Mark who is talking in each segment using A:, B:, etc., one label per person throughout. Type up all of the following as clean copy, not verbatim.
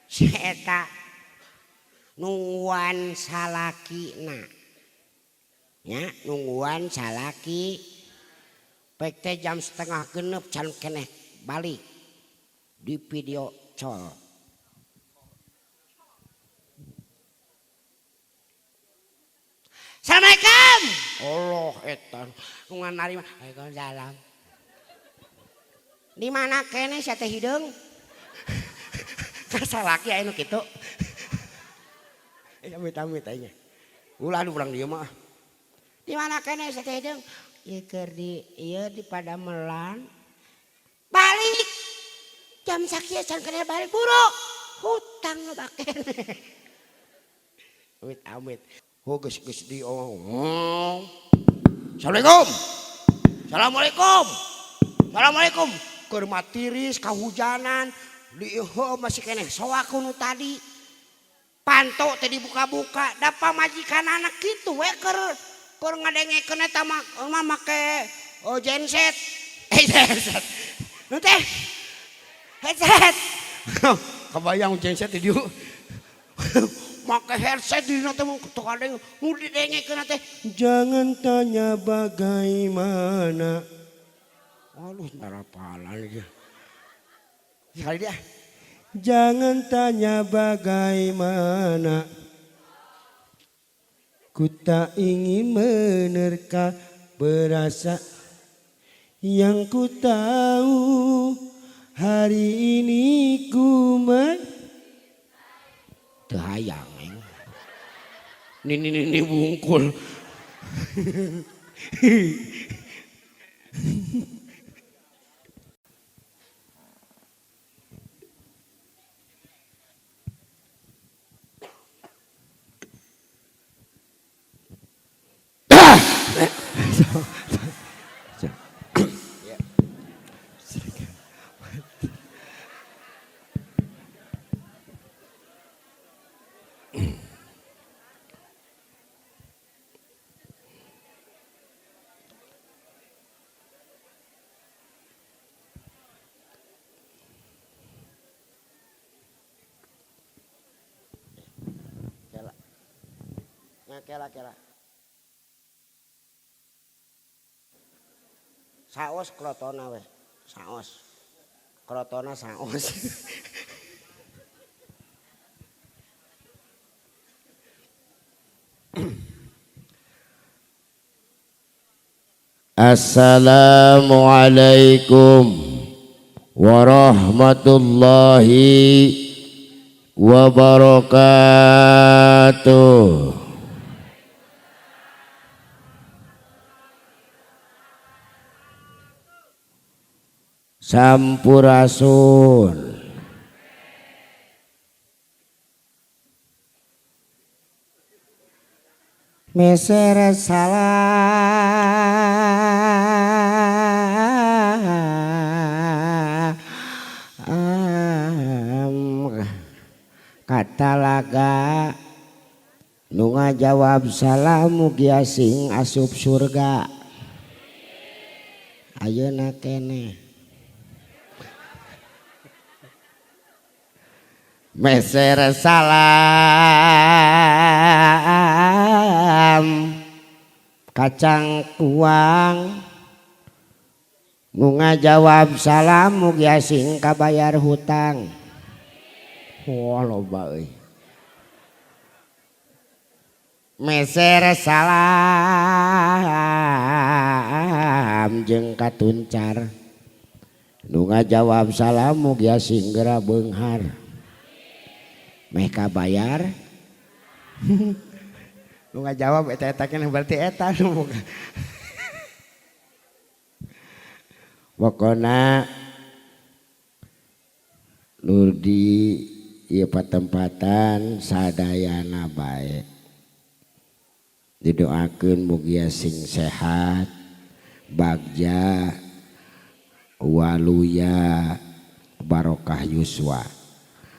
A: Si eta nungguan salakina. Nya nungguan salaki. Pek teh jam 5:30 can keneh balik di video call. Assalamualaikum. Allah eta nu ngarima. Waalaikumsalam. Di mana keneh sia teh hideung? Ka salaki aya nu kitu. Amit-amit aing. Ulah anu urang dieu mah. Di mana keneh sia teh hideung? Ieu keur di ieu di Padamelan. Balik. Jam sakieu can keneh balik buru. Hutang loba keneh. Amit-amit. Oh geus geus di oh. Assalamualaikum. Assalamualaikum. Assalamualaikum. Keur matiris kahujanan di heuh masih keneh soak nu tadi. Panto teh dibuka-buka da pamajikan anak kitu we keur ngadengekeun eta mah make genset. Genset. Nu teh headset. Kebayang genset di dieu. Make headset di dieu teh teu kadeng nu didengekeun teh jangan tanya bagaimana. Aduh, narapalan ieu. Sekali dia.
B: Jangan tanya bagaimana, ku tak ingin menerka berasa. Yang ku tahu hari ini ku men
A: teu hayang aing. Nini nini bungkul. Kela kela. Saos krotona we. Saos. Krotona saos.
B: Assalamualaikum warahmatullahi wabarakatuh. Sampurasun.
A: Meser salam kata laga nu ngajawab salam mugi asing asup surga. Ayeuna keneh
B: meser salam
A: kacang kuang nu ngajawab salam mugi asing kabayar hutang. Wah loba euy. Meser salam jeung katuncar nu ngajawab salam mugi asing geura beunghar. Meh kabayar.
B: Nu ngajawab eta-eta keneh berarti eta nu boga.
A: Pokona nu di ieu patempatan sadayana bae. Didoakeun mugi sing sehat, bagja, waluya, barokah yuswa.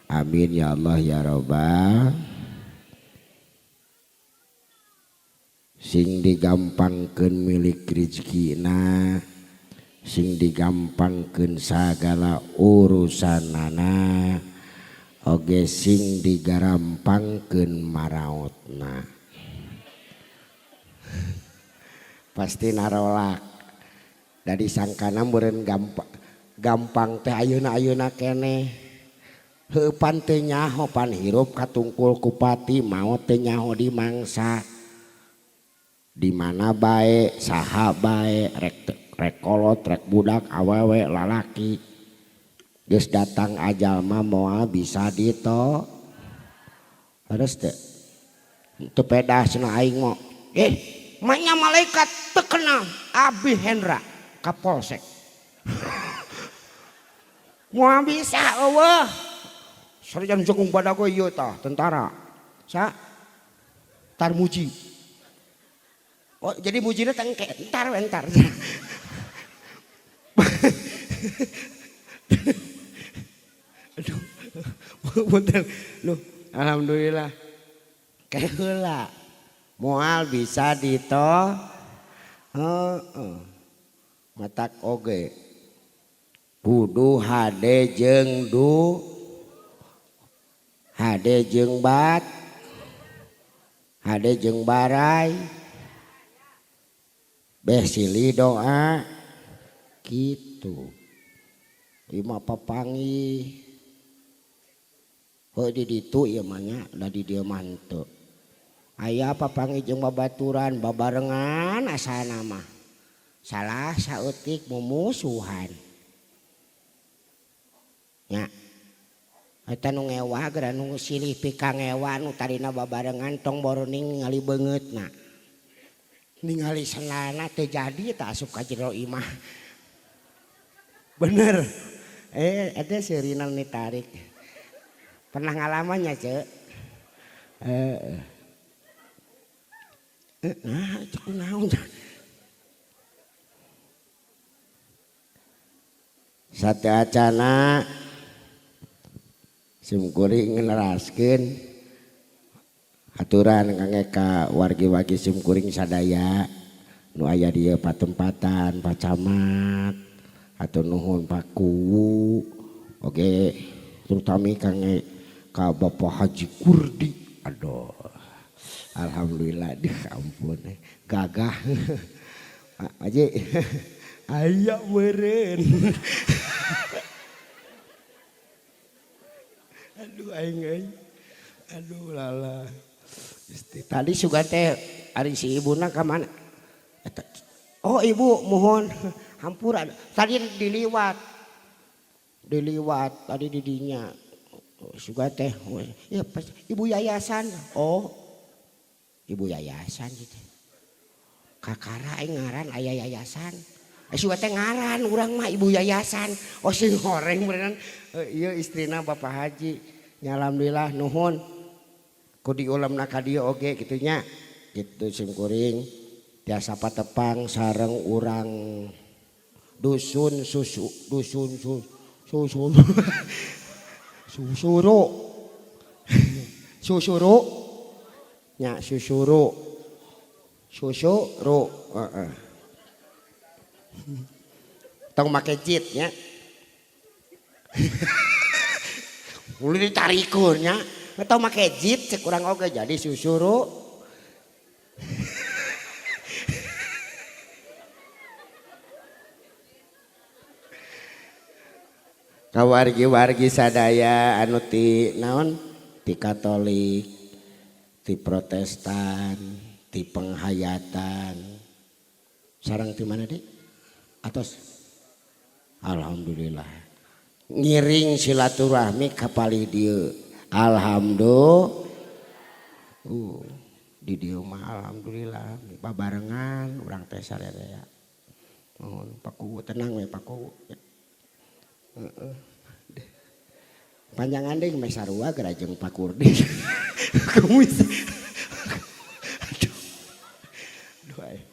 A: Amin ya Allah ya Rabbal. Sing digampangkeun milik rezekina, sing digampangkeun sagala urusanana.
B: Oge sing digarampangkeun maraotna. Pasti narolak. Dari sangkana meureun gampang gampang teh ayeuna-ayeuna keneh. Heueuh pan teu nyaho pan hirup katungkul kupati maot teu nyaho di mangsa. Di mana bae saha bae rek kolot rek budak awewe lalaki. Geus datang ajal mah moal bisa dito. Terus teu teu pedah cenah aing mah. Manya malaikat teu kenal Abi Hendra Kapolsek. Moal bisa eueuh. Sarjan jagung badago ieu tah tentara. Sa Tarmuji. Oh, jadi mujina teh engke entar we entar. Aduh, punten. Loh, alhamdulillah. Keheula. Moal bisa dito. Heeh. Matak oge. Kudu hade jeung du. Hade jeung bat. Hade jeung barai. Beh silih doa gitu. Ima papangi. Heuh di ditu ieu mah nya, da di dieu mah henteu. Aya papangi jeung babaturan babarengan asana mah. Salah saeutik mumusuhan. Nya. Eta nu ngewa geura nu silih pikangewa nu tadina babarengan tong boroning ningali beungeutna. Ningali sendalna teu jadi tah asup ka jero imah. Bener. Eta seurina ditarik. Pernah ngalamannya, Cek? Nah, cek naon. Sate acana simkuring neraskeun aturan kangge ka wargi-wargi simkuring sadaya nu aya di ieu patempatan Pak Camat hatur nuhun Pak Kuwu oge terutami kangge ka Bapak Haji Kurdi. Aduh, alhamdulillah dih ampun gagah. Pak Haji aya meureun. Aduh aing euy. Aduh lala. Tadi sugan teh ari si ibuna ka mana? Oh ibu mohon hampura tadi diliwat. Diliwat tadi di dinya. Sugan teh ya ibu yayasan. Oh. Ibu yayasan gitu. Kakara aing ngaran aya yayasan. Sugan teh ngaran urang mah ibu yayasan. Oh sing horeng beneran ieu istrina Bapak Haji. Nya alhamdulillah nuhun. Ku diulemna ka dieu oge kitu nya. Kitu simkuring tiasa patepang sareng urang dusun susu dusun susu susuru susuru nya susuru susuru heeh. Tong make jit nya. Ulah ditarikeun nya. Tong make jit cek urang oge jadi susuru. Ka wargi-wargi sadaya anu ti naon? Ti Katolik, ti Protestan, ti penghayatan. Sareng ti mana Dik? Atos. Alhamdulillah. Ngiring silaturahmi ka palih dieu. Alhamdulillah. Di dieu mah alhamdulillah babarengan urang teh sarerea. Nuhun Pak Kuwu tenang we Pak Kuwu. Heeh. Panjangan deui meh sarua geura jeung Pak Kurdi. Kumis. Aduh. Aduh aing.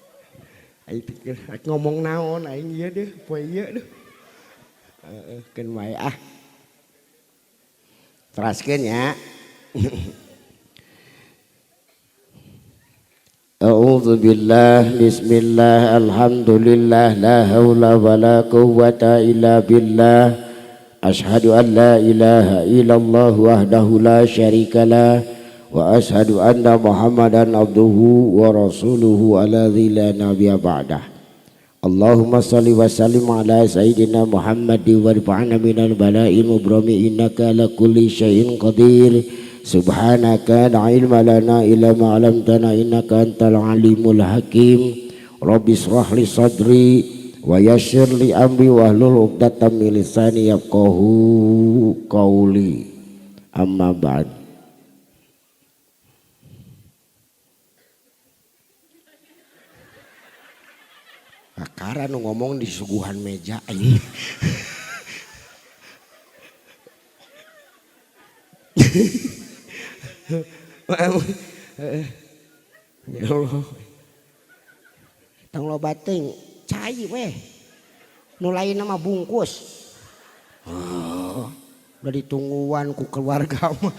B: Aing pikir rek ngomong naon aing ieu deuh poe ieu deuh. Heeh, keun wae ah. Teraskeun nya. A'udzu billah bismillah alhamdulillah la haula wala quwwata illa billah.
A: Asyhadu an la ilaha illallah wahdahu la syarikalah wa asyhadu anna Muhammadan abduhu wa rasuluhu alladzi la nabiyya ba'dah. Allahumma shalli wa sallim ala sayyidina Muhammadin warfa'na minal bala'il mubrami innaka ala kulli syai'in qadir. Subhanaka la ilma lana illa ma 'allamtana innaka antal alimul hakim. Rabbi israh li sadri wa yassir li amri wahlul 'uqdatam min lisani yafqahu qawli. Amma ba'd. Kakara nu ngomong di suguhan meja aing. Ya Allah. Tong loba teuing cai weh. Nu lainna mah bungkus. Oh, udah ditungguan ku keluarga mah.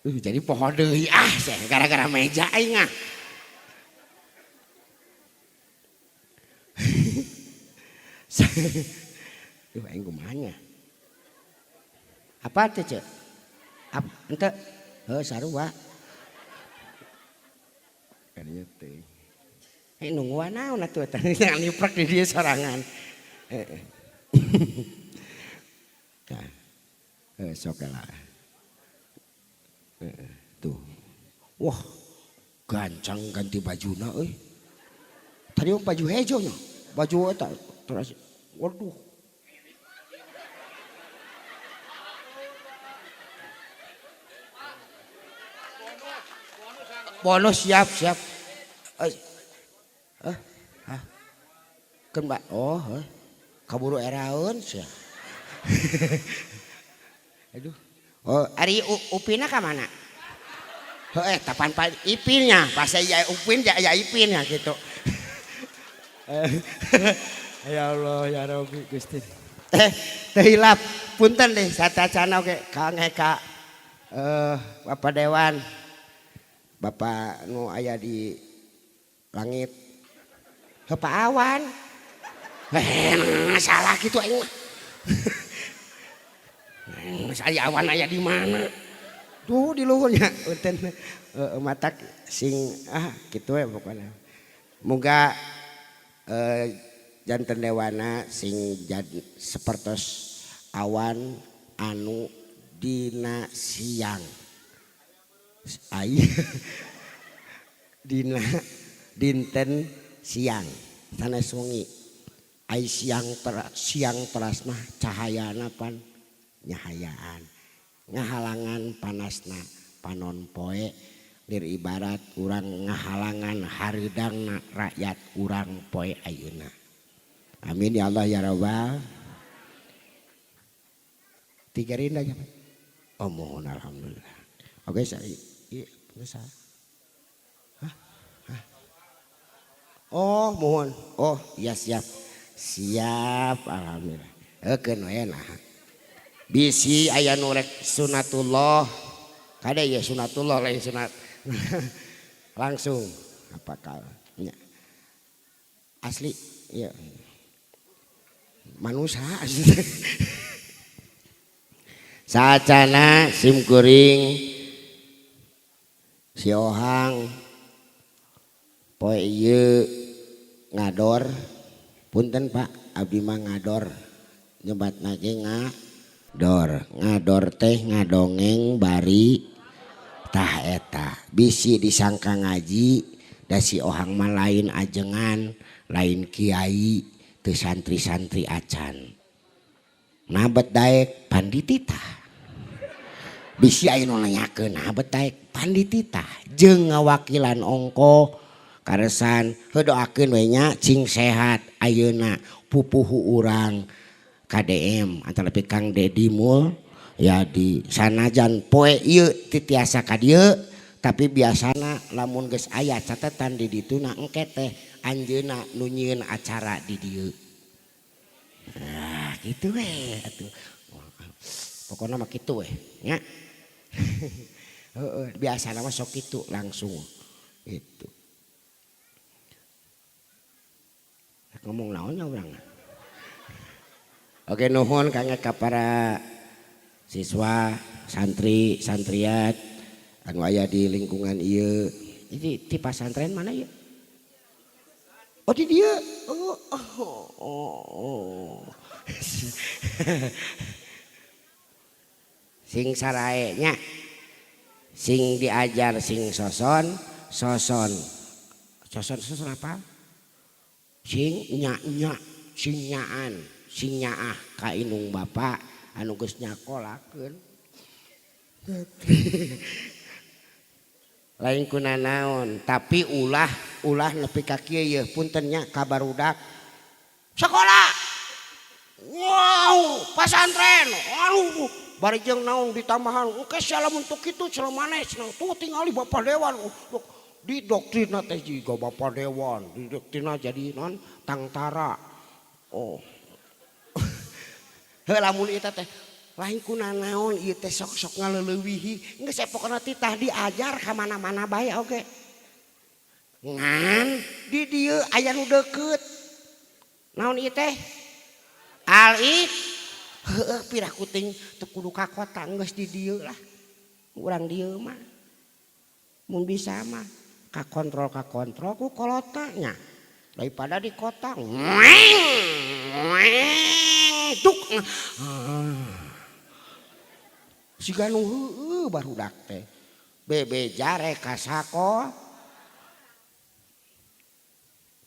A: Jadi poho deui ah gara-gara meja aing ah. Duh aing kumaha nya. Apa teh ceu? Henteu. Heuh sarua. Kadinya teh. Nungguan naon atuh eta niprek di dieu sorangan. Heeh. Tah. Heuh sok lah. Tuh. Wah, gancang ganti bajuna euy. Tadi mah baju hejo nya. Baju eta terus waduh. Bonus siap, siap. Hah? Keun Mbak. Oh, heuh. Kaburu eraeun sia. Aduh. Oh, ari Upina ka mana? Heuh, tapan pa Ipinnya, pas ya Upin ya ya Ipin ya gitu. Ya Allah ya Rabbi Gusti. Teu hilap, punten deh satacana oge Kang Eka Bapak Dewan. Bapak nu aya di langit. Heuh Pak Awan. Salah gitu aing mah. Saya awan aya di mana? Tuh di luhurnya punten matak sing ah kitu we pokona. Muga janten dewana sing sapertos awan anu dina siang. Ai dina dinten siang sanes wengi. Ai siang siang teras mah cahayana pan nyahayaan ngahalangan panasna panon poe lir ibarat urang ngahalangan hareudangna rakyat urang poe ayeuna. Amin ya Allah ya Rabbal. Tiga rinda ya. Oh mohon alhamdulillah. Oke saya iya bisa. Hah? Hah? Oh mohon. Oh iya siap. Siap alhamdulillah. Heukeun we nah. Bisi aya nu rek sunatullah. Kade ya sunatullah lain sunat. Langsung apakah nya. Asli ya. Manusia. Sacana sim kuring si Ohang poe ieu ngador punten Pak abdi mah ngador nyebatna ge ngador ngador teh ngadongeng bari tah eta bisi disangka ngaji da si Ohang mah lain ajengan lain kiai teu santri-santri acan nabet daek pandititah bisi aya nu nanyakeun nabet daek pandititah jeung ngawakilan ongko karesan heuh doakeun we nya cing sehat ayeuna pupuhu urang KDM antara Kang Dedi Mulyadi sanajan poe ieu titiasa ka dieu tapi biasana lamun geus aya catetan di dituna engke teh anjeunna nu nyieun acara di dieu. Nah kitu we atuh. Pokona mah kitu we nya. Heeh biasana mah sok kitu langsung gitu. Ngomong naonnya urang. Oke nuhun kangge ka para siswa, santri, santriat anu aya di lingkungan ieu. Ini ti pasantren mana ieu? Oh di dieu. Oh, oh, oh, oh. Sing sarae nya. Sing diajar sing soson, soson. Soson soson apa? Sing nya-nya, sing nyaan, sing nyaah ka indung bapa anu geus nyakolakeun. Lain kuna naon, tapi ulah ulah nepi ka kieu yeuh punten nya ka barudak. Sekolah. Wow, pasantren. Aduh, bari jeung naon ditambahan. Oke, sia lamun teu kitu cenah maneh cenah. Tuh tingali bapak dewan. Di doktrina teh jiga bapak dewan, di doktrina jadi non tangtara. Oh. Heuh lamun ieu teh lain kuna naon ieu teh sok-sok ngaleulewihi, geus pokona titah diajar ka mana-mana bae oge. Ngan di dieu aya nu deukeut. Naon ieu teh? Al-i heueuh pirah kuting teu kudu ka kota geus di dieu lah. Urang dieu mah. Mun bisa mah kakontrol ku kolotanya daripada di kota duk siga nu heueuh barudak teh bebeja rek ka sakola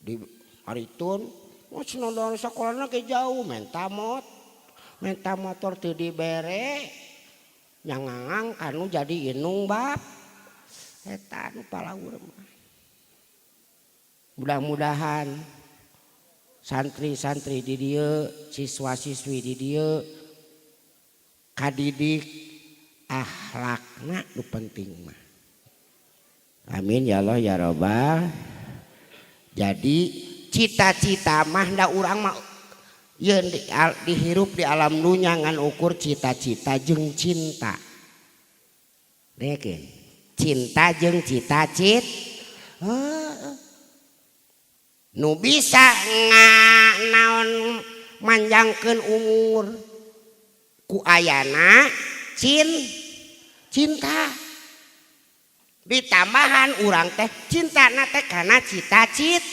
A: di haritun oh cenah sakolana ge jauh menta motor teu dibere nyangangang kanu jadi inung bab eta anu palaur mah. Mudah-mudahan santri-santri di dieu, siswa-siswi di dieu kadidik akhlakna nu penting mah. Amin ya Allah ya Robbal. Jadi cita-cita mah da urang mah yeun dihirup di alam dunya ngan ukur cita-cita jeung cinta. Dengekeun. Cinta jeung cita-cita. Nu bisa naon manjangkeun umur ku ayana cinta. Ditambahan urang teh cintana teh kana cita-cita.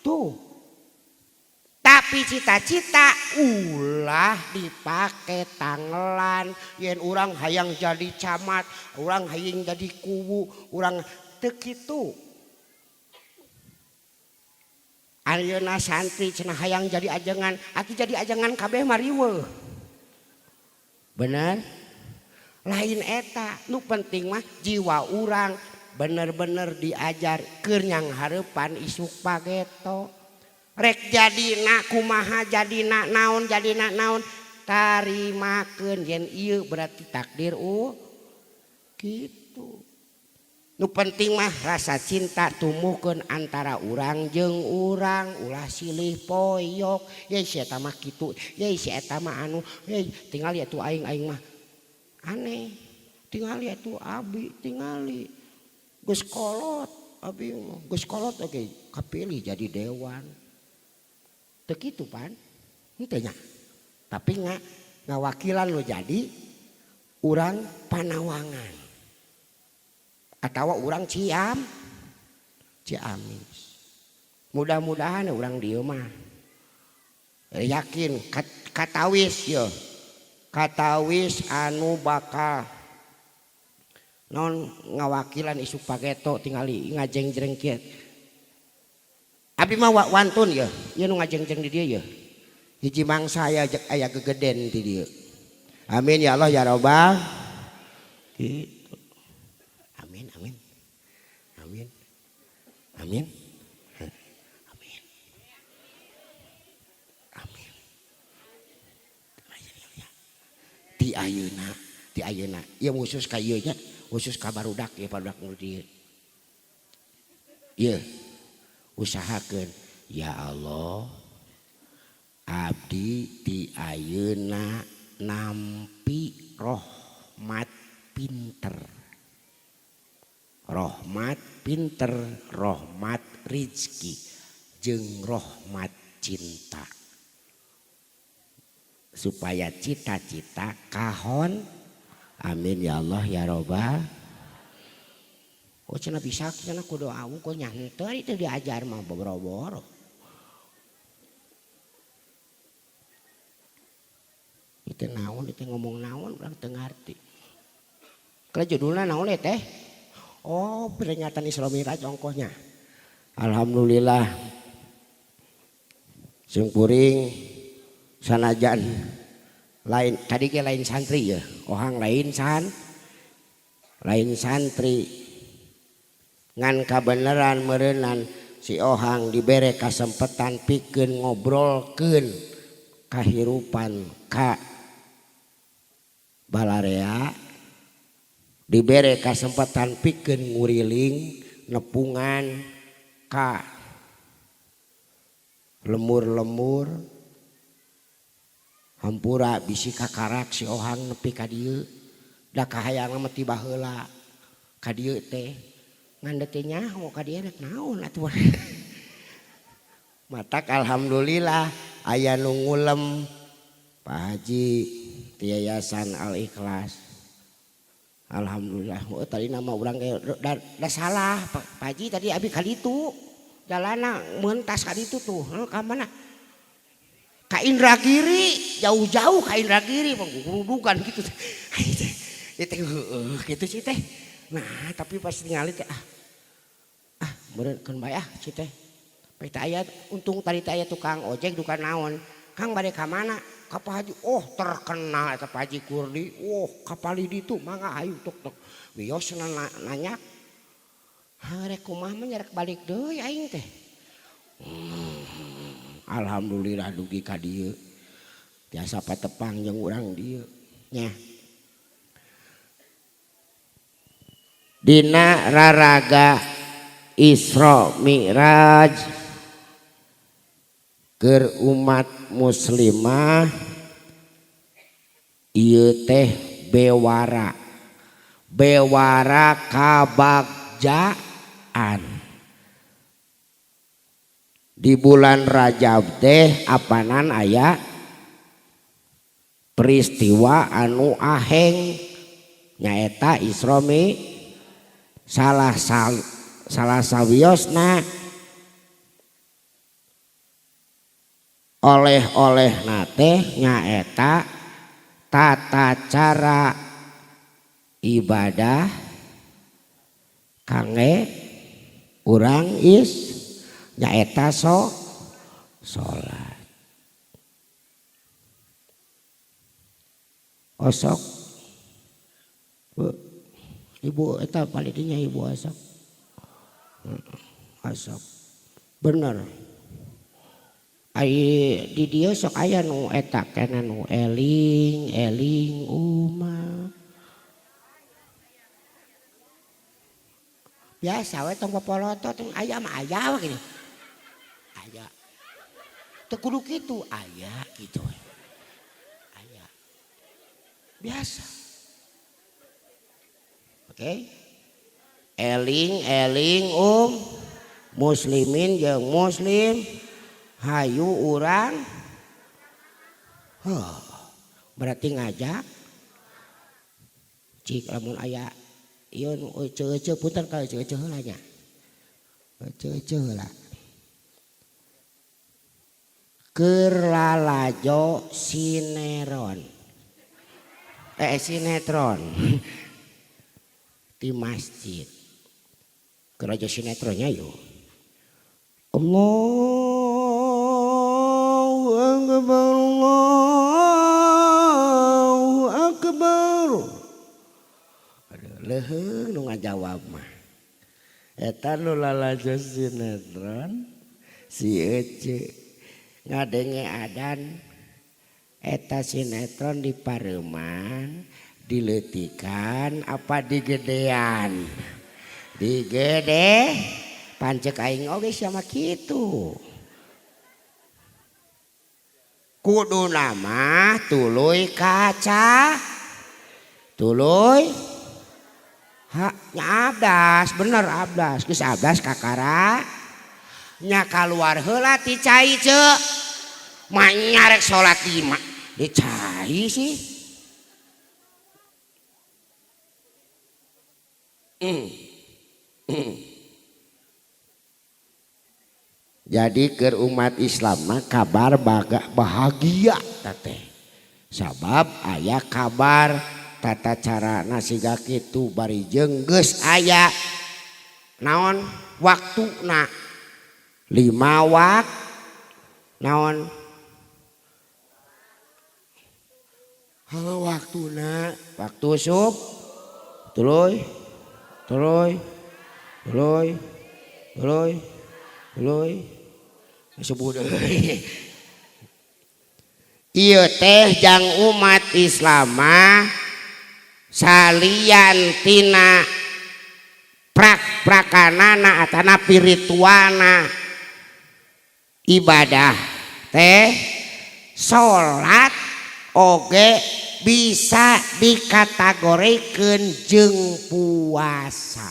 A: Tuh. Tapi cita-cita ulah dipake tangelan yen urang hayang jadi camat, urang hayang jadi kuwu, urang teu kitu. Ayeuna santri cenah hayang jadi ajengan, atuh jadi ajengan kabeh mah riweuh. Bener? Lain eta, nu penting mah jiwa urang bener-bener diajar keur nyanghareupan isuk pageto. Rek jadina kumaha jadina naon jadina naon tarimakeun yen ieu berarti takdir gitu. Nu penting mah rasa cinta tumbuhkeun antara urang jeung urang, ulah silih poyok. Ye si eta mah kitu, ye si eta mah anu, ye tingali atuh aing aing mah aneh. Tingali atuh abi tingali. Geus kolot abi mah, geus kolot oge kapilih jadi dewan. Teu kitu pan? Henteu nya. Tapi ngawakilan nu jadi urang Panawangan. Atawa urang Ciamis. Mudah-mudahan urang dieu mah yakin katawis ye. Katawis anu bakal non ngawakilan isuk pageto tingali ngajengjreng kieu. Abi mah wantun ye, ieu nu ngajengjreng di dieu ye. Hiji mangsa aya aya gegeden di dieu. Amin ya Allah ya Robbal. Gitu. Amin amin. Amin. Amin. Amin. Amin. Ti ayeuna, ti ayeuna. Ieu khusus ka ieu nya, khusus ka barudak ieu barudak nu dieu. Ieu usahakeun ya Allah abdi ti ayeuna nampi rahmat pinter. Rahmat pinter, rahmat rizki jeung rahmat cinta. Supaya cita-cita kahon. Amin ya Allah ya Robbal. Oh cenah bisa cenah kudu doa ku nya henteu itu diajar mah boro-boro. Itu naon itu ngomong naon urang teu ngarti. Kalau judulna naon teh? Oh, peringatan Isra Mi'raj ongkohnya. Alhamdulillah. Singkuring sanajan lain tadi ge lain santri ya, ohang lain san lain santri. Ngan kabeneran meureunan si ohang dibere kasempetan pikeun ngobrolkeun kahirupan ka balarea, dibere kasempatan pikeun nguriling nepungan ka lemur-lemur hampura bisi kakarak si ohang nepi ka dieu da kahayang mah ti baheula ka dieu teh ngan teu nyaho ka dieu rek naon atuh. Matak alhamdulillah aya nu ngulem Pak Haji ti Yayasan Al Ikhlas. Alhamdulillah. Oh, tadi nama urang ge da salah Pak Haji tadi abi ka ditu jalana mentas ka ditu tuh ka mana? Ka Indragiri, jauh-jauh ka Indragiri manggurudugan gitu. Teh heueuh kitu sih teh. Nah, tapi pas ningali teh ah meureun keun bae ah sih teh. Pek teh aya untung tadi teh aya tukang ojek duka naon. Kang bade ka mana? Ka Pak Haji. Oh, terkenal eta Pak Haji Kurdi. Oh, kapali ditu mangga hayu tuk tuk. Wios nanya. Rek kumaha mah rek balik deui aing teh. Alhamdulillah dugi ka dieu. Tiasa patepang jeung urang dieu nya. Dina raraga Isra Mi'raj keur umat muslimah ieu teh bewara. Bewara kabagjaan. Di bulan Rajab teh apanan aya peristiwa anu aheng nyaeta Isra Mi'raj. Salah sawiosna oleh-oleh nate nyaeta tata cara ibadah kangge urang is nyaeta salat. Osok bu, ibu eta palidinya ibu osok. Osok. Bener. Ai di dieu sok aya nu eta kana nu eling eling umah. Biasa we tong popolotot aya mah aya we gini. Aya. Teu kudu kitu, aya kitu we. Aya. Biasa. Oke. Eling eling muslimin jeung muslim hayu urang. Huh, berarti ngajak cik lamun aya ieu nu eceu-eceu punten ka eceu-eceu heula nya. Eceu-eceu heula. Keur lalajo sineron. Sinetron. Di masjid. Keur aja sinetronnya yo. Allahu akbar, Allahu akbar. Aduh, leuheung nu ngajawab mah. Eta nu lalajo sinetron si Ece ngadenge adan eta sinetron di pareuman dileutikan apa digedean? Digede pancek aing oge sia mah kitu. Kudu nama tuluy kaca tuluy haknya abdas bener abdas geus abdas kakara Nya kaluar heula ti cai ceu. Manya rek salat di mah di cai sih. Jadi keur umat Islam mah kabar bahagia teh. Sabab aya kabar tata cara nasiga kitu bari jeung geus aya naon waktuna 5 wak naon halo waktuna waktu sub tuluy tuluy tuluy tuluy tuluy subuh deui. Ieu teh jang umat Islam mah salian tina prak-prakanana atanapi ritualna ibadah teh salat oge bisa dikategorikeun jeung puasa.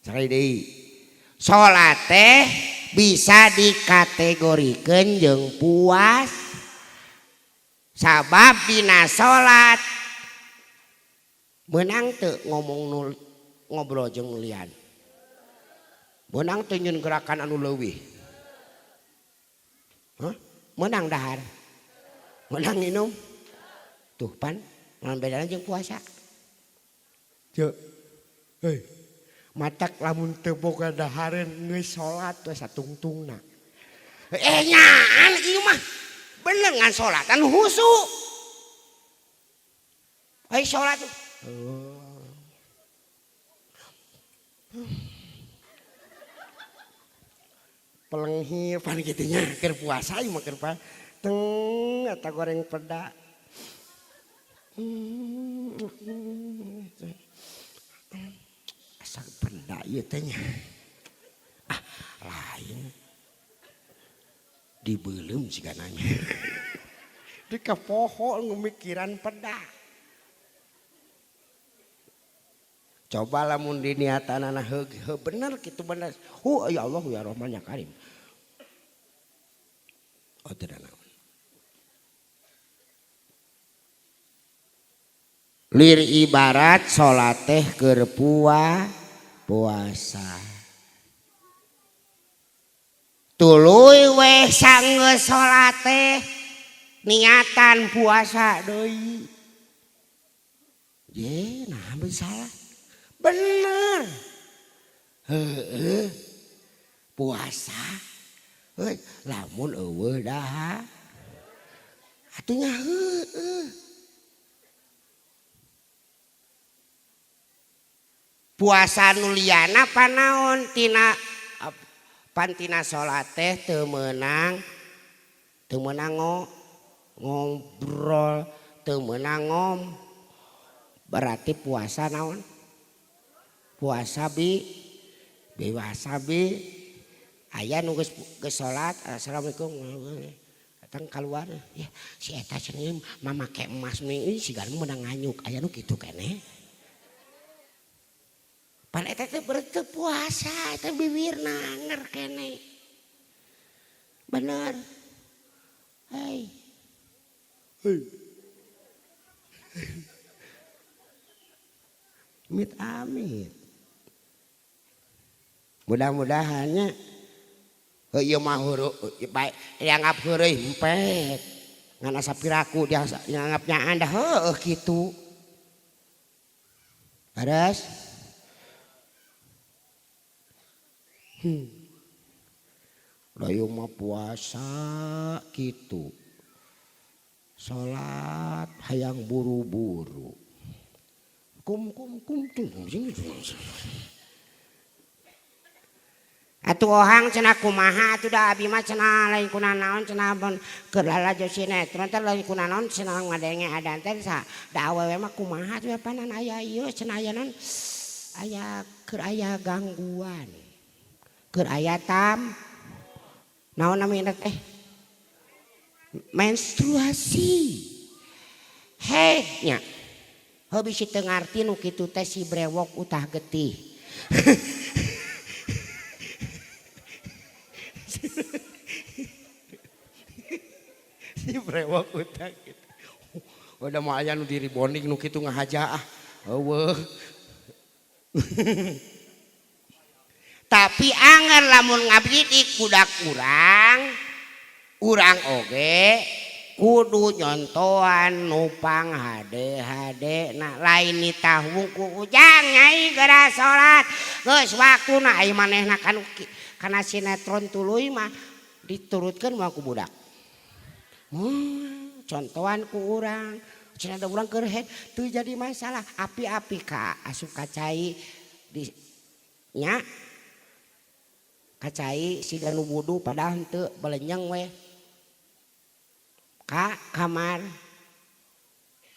A: Sakali deui salat teh bisa dikategorikeun jeung puas sabab dina salat meunang teu ngomong ngobrol jeung lian, meunang teu nyieun gerakan anu leuwih, hah? Meunang dahar, meunang minum, tuh pan naon bedana jeung puasa? Ceu, heuy, matak lamun teu boga dahareun geus salat we satungtungna. Nyaan ieu mah bener ngan salat anu husu. Ai salat pelenghir pan kitu nya keur puasa ieu mah keur teng eta goreng peda. Asa peda ieu teh nya. Ah, lain. Dibeuleum sigana nya. Di kapoho mikiran peda. Coba lamun diniatanana heuh bener kitu bener. Hu ya Allah ya Rahman ya Karim. Oh teu naon. Lir ibarat salat teh keur puasa. Tuluy weh sanggeus salat teh niatan puasa deui. Ye, nah salah. Bener. Heeh. Puasa. Heuy, lamun eueuh daha. Atuh nya heueuh. Puasa nu liana panaon tina pantina salat teh teu meunang ngobrol, teu meunang berarti puasa naon? Puasa bi dewasa bi aya nu geus salat assalamualaikum datang keluar ya si eta cenah mamake emas nih sigana meunang nganyuk aya nu kitu keneh. Pan eta teh berarti puasa eta bibirna anger keneh. Bener. Hei. Hei. Amit amit. Mudah-mudahannya heuh ieu mah heureuk bae dianggap heureuy empek. Ngan asa piraku dianggap nyaan dah heueuh kitu. Beres? Layu mah puasa kitu. Salat hayang buru-buru. Kum kum kum tum. Atuh ohang cenah kumaha atuh da abi mah cenah lain kunanaon cenah mun keur lalajo sinetron teh lain kunanaon cenah ngadenge adan teh sa da awewe mah kumaha atuh panan aya ieu cenah aya naon aya keur aya gangguan. Keur aya tam naon namina teh menstruasi. Heh nya. Heuh bisi teu ngarti nu kitu teh si brewok utah getih.
B: brewok utak gitu. Udah mau aya nu diribonding nu kitu ngahaja ah. Eueuh.
A: Tapi anger lamun ngabdidik budak urang, urang oge kudu nyontoan nupang hade-hade na lain nitah wungku ujang nyai geura salat geus waktuna ai manehna kana sinetron tuluy mah diturutkeun mah ku budak. Contohan ku urang cenah da urang keur head teu jadi masalah api-api ka asup ka cai di nya kacai siga nu wudu padahal henteu belenyeng we ka kamar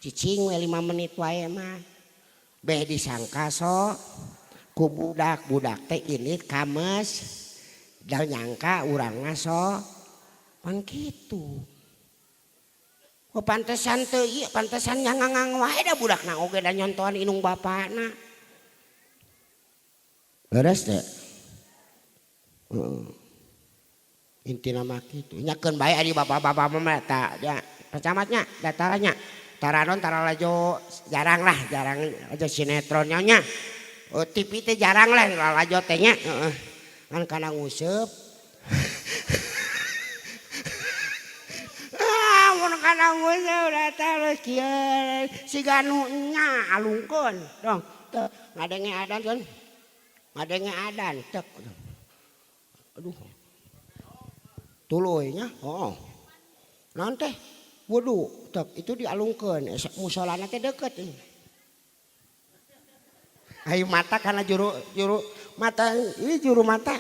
A: cicing we 5 menit wae mah beh disangka so ku budak-budak teh ini kames da nyangka urangna so pan kitu. Oh pantesan teu ieu pantesan nyangangang wae da budakna oge da nyontohan indung bapana. Leres teh? Intina mah kitu. Nyakeun bae ari bapak-bapak mah eta nya pacamatnya dataranya. Taranon taralajo jarang lah, jarang aja sinetronnya nya. Oh, TV teh jarang lah lalajo teh nya. Heeh. Ngan kana nguseup. Ah, mun kana nguseup data kieu siga nu nya alungkeun dong. Teu ngadenge adan kan. Ngadenge adan tek. Aduh. Tuluy nya, heeh. Naon teh? Wudu, tek itu dialungkeun, musolana teh deukeut. Ai mata kana juru juru mata, ieu juru mata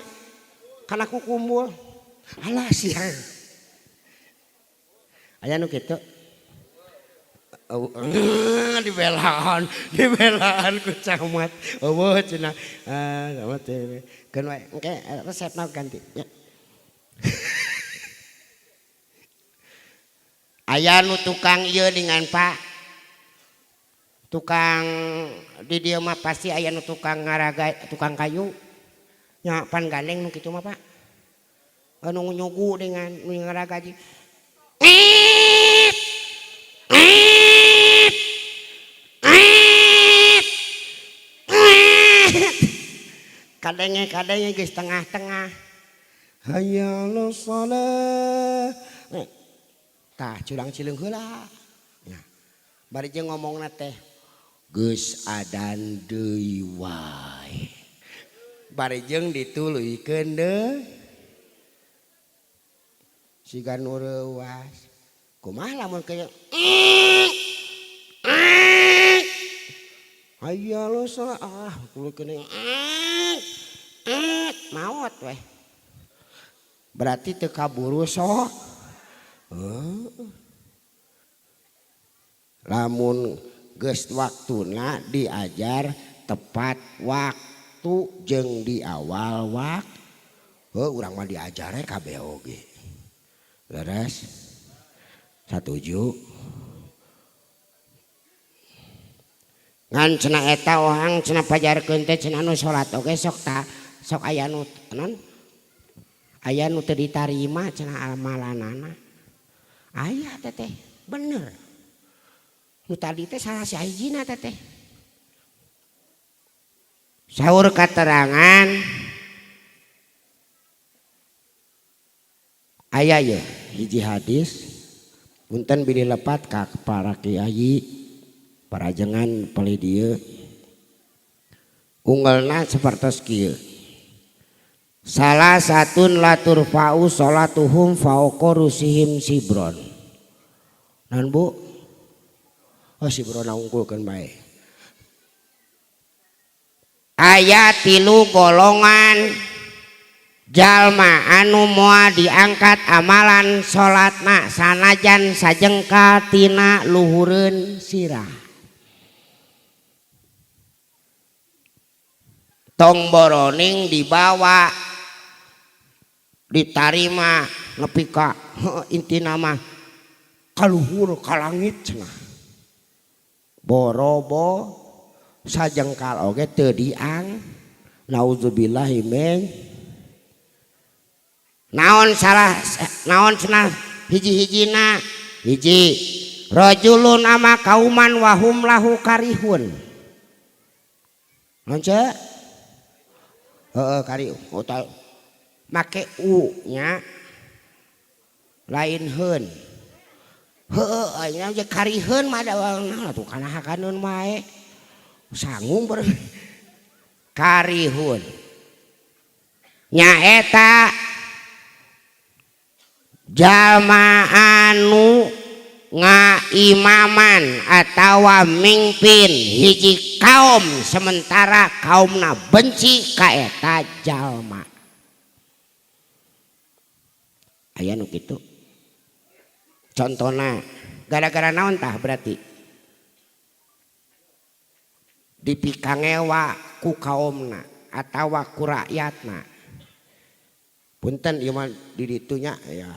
A: kana kukumbul. Alah siang. Aya nu kitu. Dibelaan, dibelaan ku camat. Eueuh cenah. Ah, camat teh. Keun wae engke resepna ganti nya. Aya nu tukang ieu dengan Pak. Tukang di dieu mah pasti aya nu tukang ngaraga, tukang kayu. Nya pan gandeng nu kitu mah Pak. Anu nyugu dengan nu ngaragaji. Kadenge kadenge geus tengah-tengah. Hayya 'alas shalah. Tah curang cileung heula. Nya. Bari jeung ngomongna teh geus adan deui wae. Bari jeung dituluykeun deui. Siga nu reuas. Kumaha lamun kaya hayya 'alas shalah ah tuluykeun maot weh. Berarti teu kaburu sok. Lamun geus waktuna diajar tepat waktu jeung di awal waktu. Heuh urang mah diajare kabeh oge. Leres? Satuju. Ngan cenah eta ohang cenah pajarkeun teh cenah anu salat oge sok ta sok aya nu non aya nu teu ditarima cenah amalanana. Aya teteh bener. Nu tadi teh salah sahijina teteh. Saur katerangan aya ye hiji hadis punten bilih lepat ka para kiai parajengan palih dieu unggelna sapertos kieu. Salah satun latur fa'u sholatuhum fauqa rusihim sibron. Naon Bu? Oh sibron unggulkeun bae. Aya 3 golongan jalma anu moal diangkat amalan salatna sanajan sajengkal tina luhureun sirah. Tong boroning dibawa ditarima nepi ka intina mah kaluhur ka langit cenah. Borobo sajengkal oge teu diang. Nauzubillahi min. Naon salah naon cenah hiji-hijina Hiji rajulun ama kauman wahum lahu karihun. Naon ce? Heeh kari oh, make u nya lain heun. Heeh ayeuna ge kariheun mah da tuh kana hakaneun wae. Sanggung ber karihun. Nyaeta jalma anu ngaimaman atawa mingpin hiji kaum sementara kaumna benci ka eta jalma. Aya nu kitu. Contona gara-gara naon tah berarti dipikangewa ku kaumna atawa ku rakyatna. Punten ieu mah di ditu nya ya.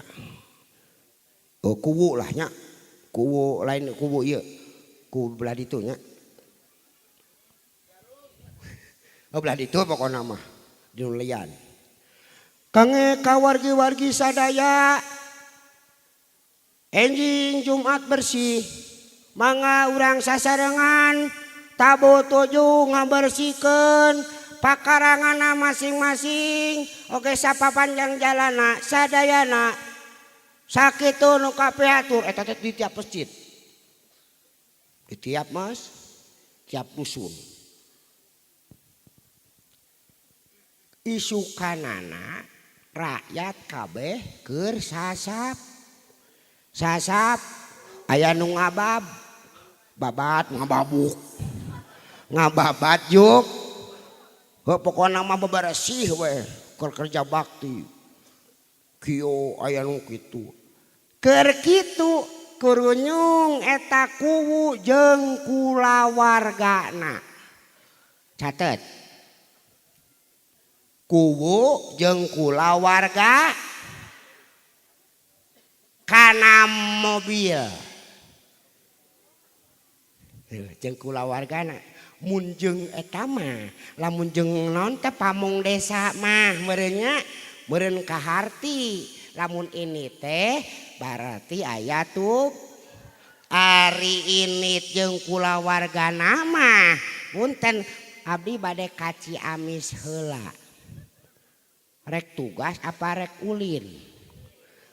A: Oh kuwu lah nya. Kuwu lain kuwu ieu. Kuwu belah ditu nya. Oh belah ditu pokona mah di nu lian. Kange ka wargi-wargi sadaya enjing Jumat bersih mangga urang sasarengan tabuh tujuh ngabersihkeun pakaranganna masing-masing oge sapapanjang jalana sadayana sakitu nu kapihatur eta teh di tiap masjid di tiap mas tiap dusun isukanana rakyat kabeh keur sasap sasap aya nu ngabab babat ngababuk ngababat juk heuh pokona mah beberesih we keur kerja bakti kieu aya nu kitu keur kitu kurunyung eta kuwu jeung kulawargana catet kuwu jeung kulawarga kana mobil jeung kulawargana mun jeung eta mah lamun jeung naon teh pamong desa mah meureun nya meureun kaharti lamun ini teh berarti aya tuh ari ini jeung kulawargana mah punten abdi bade ka Ciamis heula rek tugas apa rek ulin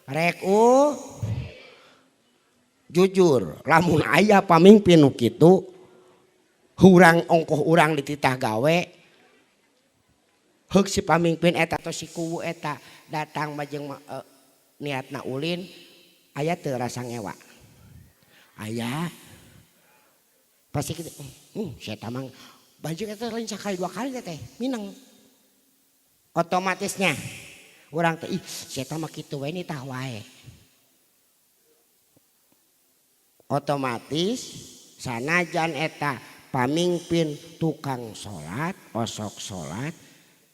A: rek jujur lamun aya pamimpin nu kitu hurang ongkoh urang dititah gawe heuk si pamimpin eta atau si kuwu eta datang mah jeung niatna ulin aya teu rasa ngewa aya pasti kitu sia tamang baju eta lain sakali dua kali teh mineng otomatisnya urang teh ih sia mah kitu we nitah wae otomatis sanajan eta pamimpin tukang salat osok salat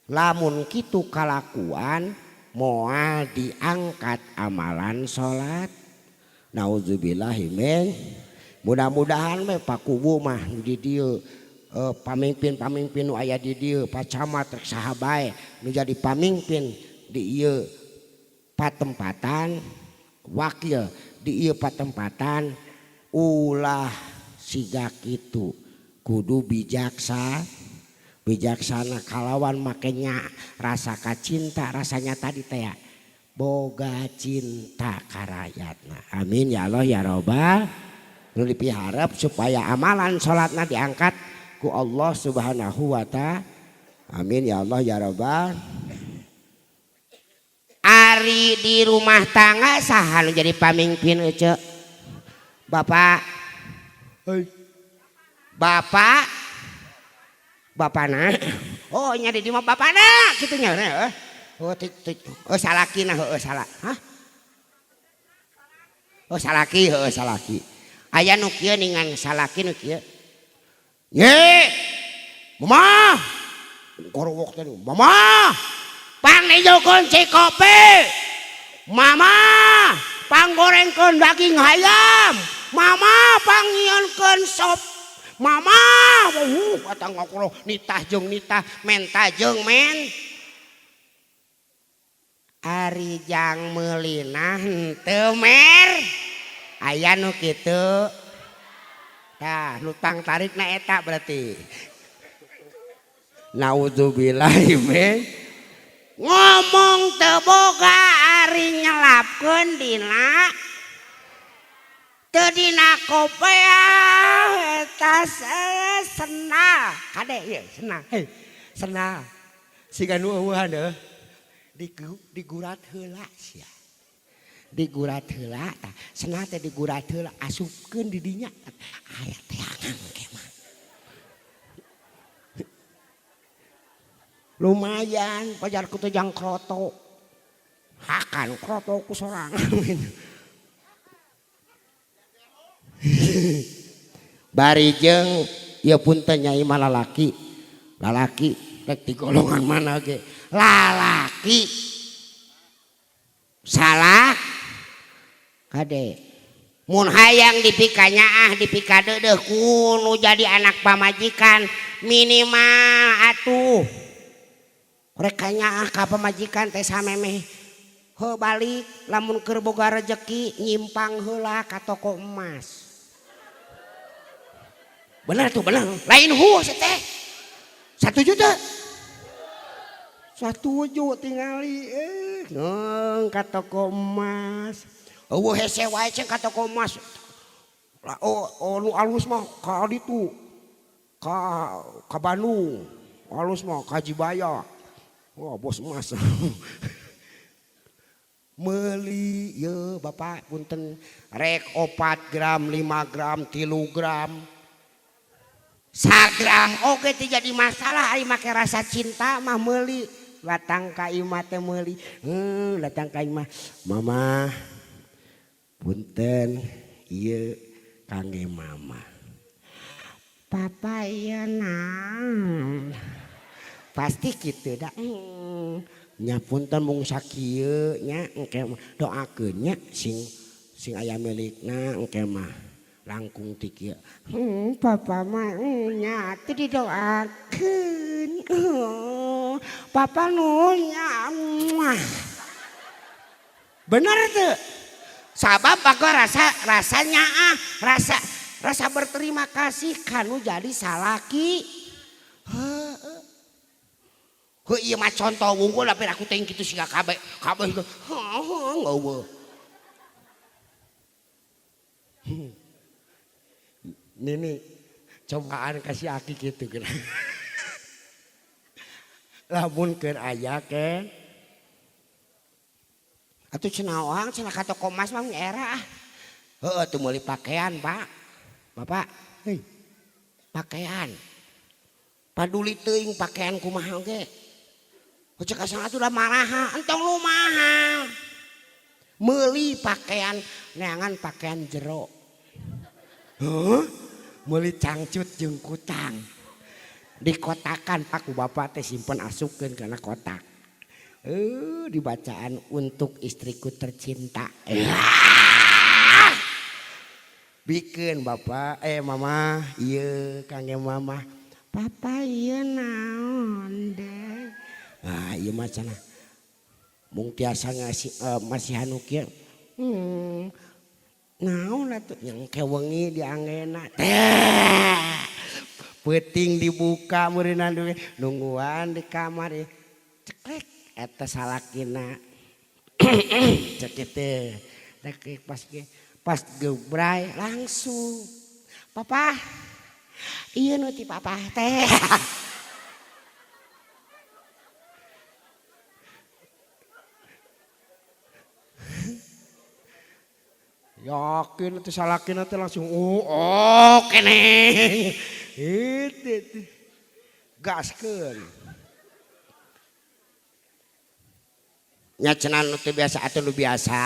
A: lamun kitu kalakuan moal diangkat amalan salat naudzubillahi min mudah-mudahan we Pak Kuwu mah di dieu pamimpin-pamimpin nu aya di dieu Pak Camat rek saha bae nu jadi pamimpin di ieu patempatan wakil di ieu patempatan ulah siga kitu kudu bijaksa bijaksana kalawan makanya rasa kacinta rasanya tadi teh boga cinta ka rakyatna amin ya Allah ya robbal nu dipiharep supaya amalan salatna diangkat ku Allah Subhanahu wa ta'ala amin ya Allah ya robbal. Ari di rumah tangga saha nu jadi pamimpin ece bapak bapak bapana oh nya di mah bapana kitu nya oh oh salakina heueuh salah hah oh salaki heueuh salaki aya nu kieu ningan salaki nu kieu ye mama korowok teh mama pangnijokeun cikopi mama panggorengkeun daging hayam mama pangnyieunkeun sop mama eta ngokro nitah jeung nitah menta jeung men ari jang meulina henteu mer Aya nu kitu. Tah nu tang tarikna eta berarti. Naudzubillahi min ngomong teu boga ari nyelapkeun dina teu dina kopea eta sena kade ieu sena hei sena siga nu eueuhan heuh digurat heula sia digurat heula tah sena teh digurat heula asupkeun di dinya aya teangan ke mah lumayan pajarku teh jang kroto hakan kroto ku sorangan bari jeung ieu punten nyai mah lalaki lalaki rek di golongan mana ge lalaki salah kade mun hayang dipikanyaah dipikadeudeuh ku nu jadi anak pamajikan minimal atuh rek kanyaah ka pamajikan teh samemeh heuh balik lamun keur boga rejeki nyimpang heula ka toko emas. Bener tuh bener lain hu teh 1 juta 1 tingali neng ka toko emas eueuh hese wae ceng ka toko emas oh, oh nu alus mah ka ditu ka Bandung alus mah ka Jibaya wah bos emas meuli ye bapak punten rek 4 gram 5 gram 3 gram sagram oke teu jadi masalah ari make rasa cinta mah meuli datang ka imah teh meuli datang ka imah mama punten ieu kangge mama papa ieu naon pasti kitu da nya punten mung sakieu nya engke doakeun nya sing sing aya milikna engke mah langkung ti kieu papa mah nya teu didoakeun papa nu nya bener teu sabab aku rasa rasanya ah rasa rasa berterima kasih kanu jadi salaki heuh heuh ieu mah contoh wungkul tapi aku teh kitu siga kabeh kabeh heuh eueuh Nini cobaan kasih aki gitu kan. Lamun keur aya ke atuh cenah oang cenah ka toko emas mah era ah. Heueuh teu meuli pakaian, Pak. Bapak, hei. Pakaian. Paduli teuing pakaian kumaha oge. Cek asal atuh da maraha, entong nu mahal. Meuli pakaian neangan pakaian jero. Heuh, meuli cangcut jeung kutang. Dikotakan Pak ku bapak teh simpen asupkeun kana kotak. Dibacaan untuk istriku tercinta. Bikeun bapak, mama, ieu kangge mama. Papa ieu naon deh. Ah, ieu mah cenah. Mung tiasa ngasih masihan nu kieu. Naon atuh yang kewengi dianggena. Teh. Peuting dibuka meureunna nungguan di kamar ceklek eta salakina. Cek teh. Cek pas ge pas gebray langsung. Papa. Ieu nu ti papa teh. Yakin itu salakina teh langsung oh kene. Itu gaskeun. Nya cenah nu teu biasa atuh nu biasa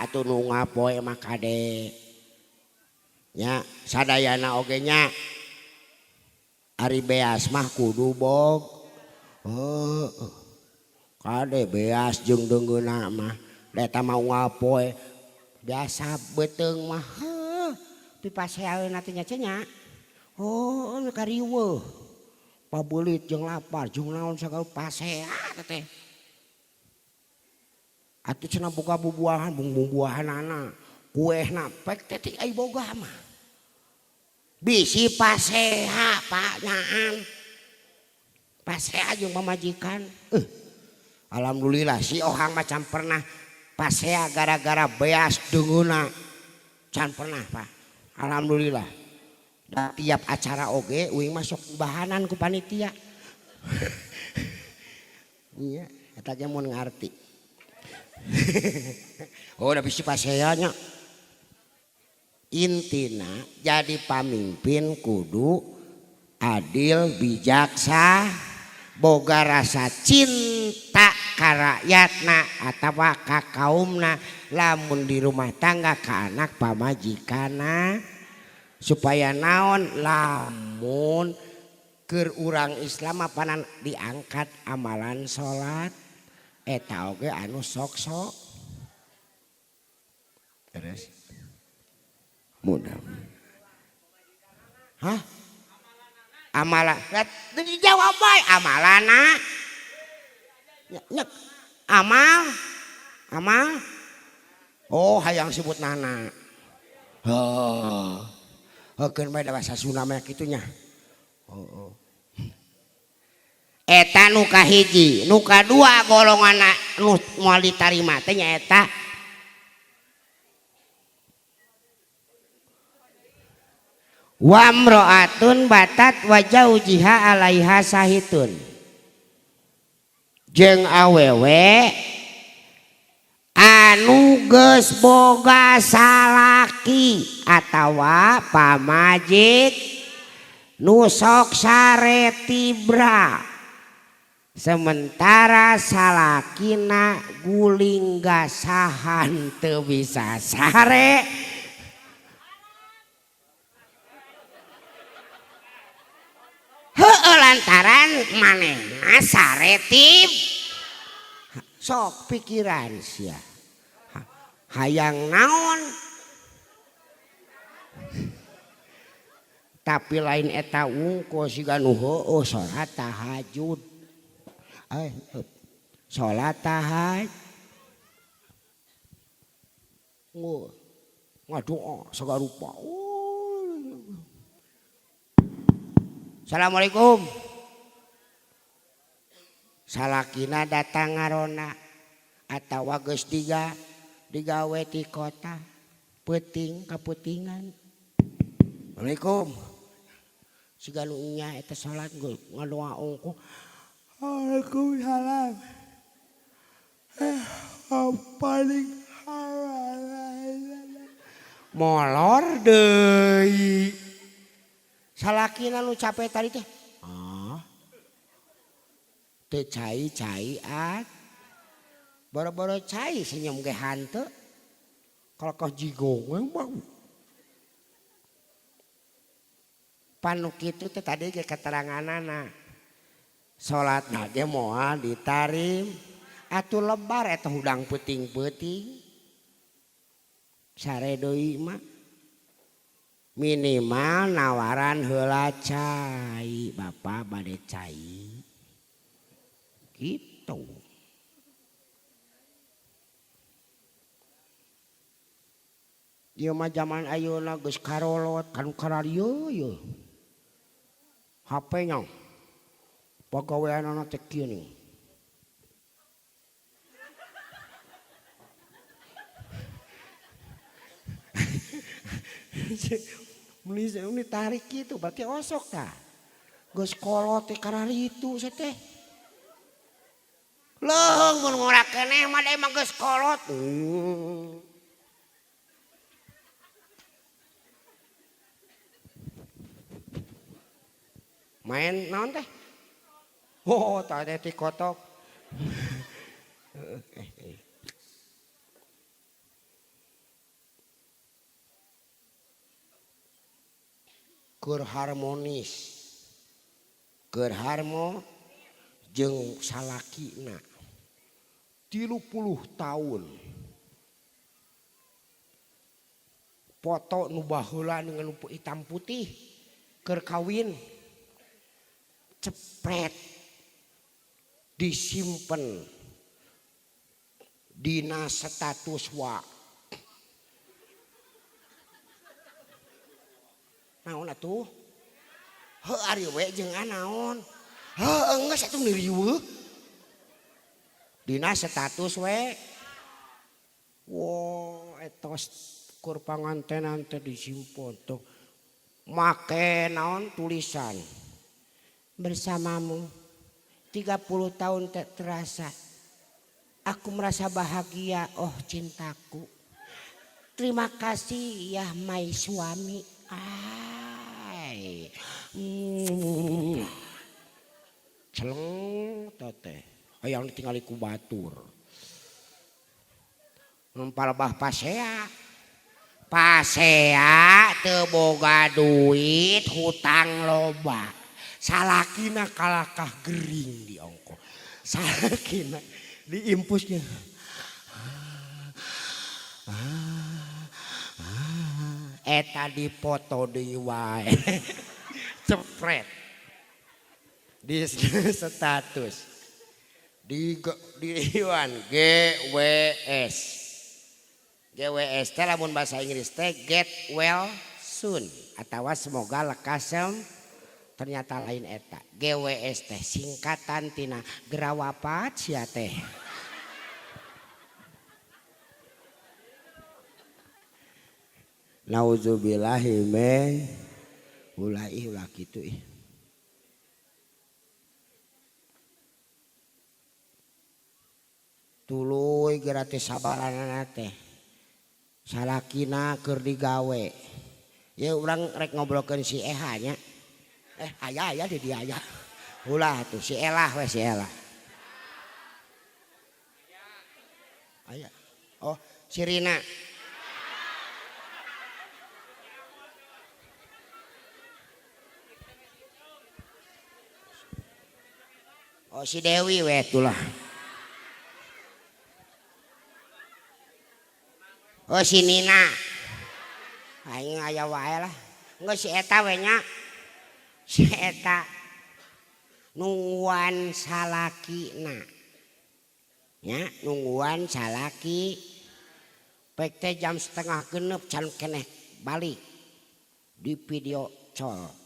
A: atuh nu ngapoe mah kade. Nya sadayana oge nya ari beas mah kudu bog. Heuh. Kade beas jeung deungeunna mah da eta mah ngapoe biasa beuteung mah heuh pipaseaeun teh nya cenah. Oh kariweuh. Pabeulit jeung lapar jeung naon sagala pasea teh. Atuh cenah boga bubuahan bung bubuahanana. Kuehna pek teh ai boga mah. Bisi paseha Pak nyaan. Pasea jeung pamajikan. Alhamdulillah si Ohang macam pernah pasea gara-gara beas deungeuna. Can pernah Pak. Alhamdulillah. Da tiap acara oge uing masuk bahanan ku panitia. Iya, eta ge mun ngarti. Oh, da bisi pasea nya. Intina jadi pamimpin kudu adil, bijaksa, boga rasa cinta ka rakyatna atawa ka kaumna, lamun di rumah tangga ka anak pamajikana supaya naon lamun keur urang Islam apanan diangkat amalan salat eta oge anu sok-sok terus mudah. Hah? Amalan dijawab bae amalana. Nyek amal amal. Oh hayang sebut nana. Heuh. Heukeun bae da bahasa Sunda mah kitu nya. Heeh. Eta nu kahiji, nu kadua golongan nu moal ditarima teh nyaeta wamro'atun batat wa jaujiha alaiha sahitun. Jeung awewe anu geus boga salaki atawa pamajik nu sok sare tibra sementara salakina guling gasahan teu bisa sare. Heueuh lantaran manehna sare tib sok pikiran sia hayang naon tapi lain eta wungkul siga nu heueuh salat tahajud salat tahajud ngadoa sagarupa. Assalamualaikum. Salakina datang ngarona atawa geus digawe ti kota peuting kaputingan. Assalamualaikum. Siga nu nya eta salat ngadoa ungku. Waalaikumsalam. Paling molor deui. Salakina nu capek tadi teh. Ah. Teu cai-cai at. Boro-boro cai senyum ge hanteu. Kalakah jigong we mah. Panu kitu teh tadi ge keteranganana. Salatna ge moal ditarim. Atuh lebar eta hudang peuting-peuting. Sare deui mah. Minimal nawaran heula cai, bapak bade cai. Gitu. Ieu mah zaman ayeuna geus karolot kanu kararieu ye. HP nya. Pagaweanana teh kieu nih. Meni tarik gitu berarti osok tah. Geus kolot teh kararitu sia teh. Leuheung mun ngora keneh mah da emang geus kolot. Main naon teh? Oh, tah teh tikotok. Keur harmonis. Keur harmo jeung salakina. 30 tahun. Foto nu baheula dengan nu hitam putih keur kawin. Cepret disimpen dina status wa. Naon atuh? Heuh ari we jeung naon? Heuh geus atuh riweuh. Dina status we. Wo etos kur pangantenan teh disimpan tuh. Make naon tulisan. Bersamamu 30 tahun tak terasa. Aku merasa bahagia, oh cintaku. Terima kasih ya my suami. Ai. Celeng teh. Hayang ditingali ku batur. Palebah pasea. Pasea teu boga duit, hutang loba. Salakina kalakah gering di ongko. Salakina diimpusnya. Eta dipoto deui wae. Cepret. Di status. Di Iwan GWS. GWS teh lamun bahasa Inggris teh get well soon atawa semoga lekas sem. Ternyata lain eta. GWS teh singkatan tina gerawapat sia teh. Nauzubillahi min ulah ih ulah kitu ih. Tuluy geura teh sabaranana teh. Salakina keur digawe. Ya urang rek ngobrolkeun si Eha nya. Aya aya di dia aya. Ulah tuh si Elah we si Elah. Aya. Oh, si Rina. Oh si Dewi we itulah. Oh si Nina. Aing aya wae lah. Enggeus si eta we nya. Si eta nungguan salakina. Nya nungguan salaki. Pek teh jam 5:30 can keneh balik. Di video call.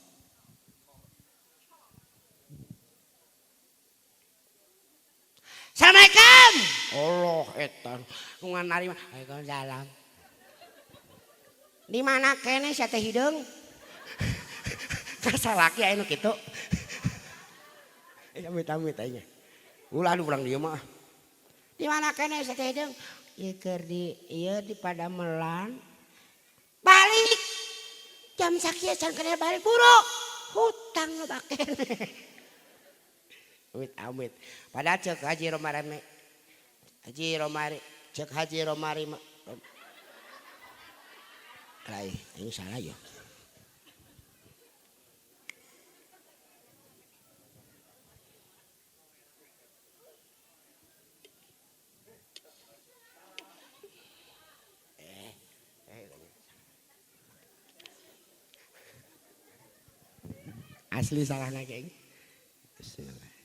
A: Assalamualaikum. Allah eta nungan narima. Waalaikumsalam. Di mana keneh sia teh hideung? Kasalaki aya nu kitu. Amit-amit aing. Ulah urang dieu mah. Di mana keneh sia teh hideung? Ieu keur di ieu di Padamelan. Balik. Jam sakieu can keneh balik buru. Hutang loba keneh. Amit-amit. Padahal cek Haji Romari, Haji Romari, cek Haji Romari, lain, ini salah ya. Asli salah lagi. Bismillah.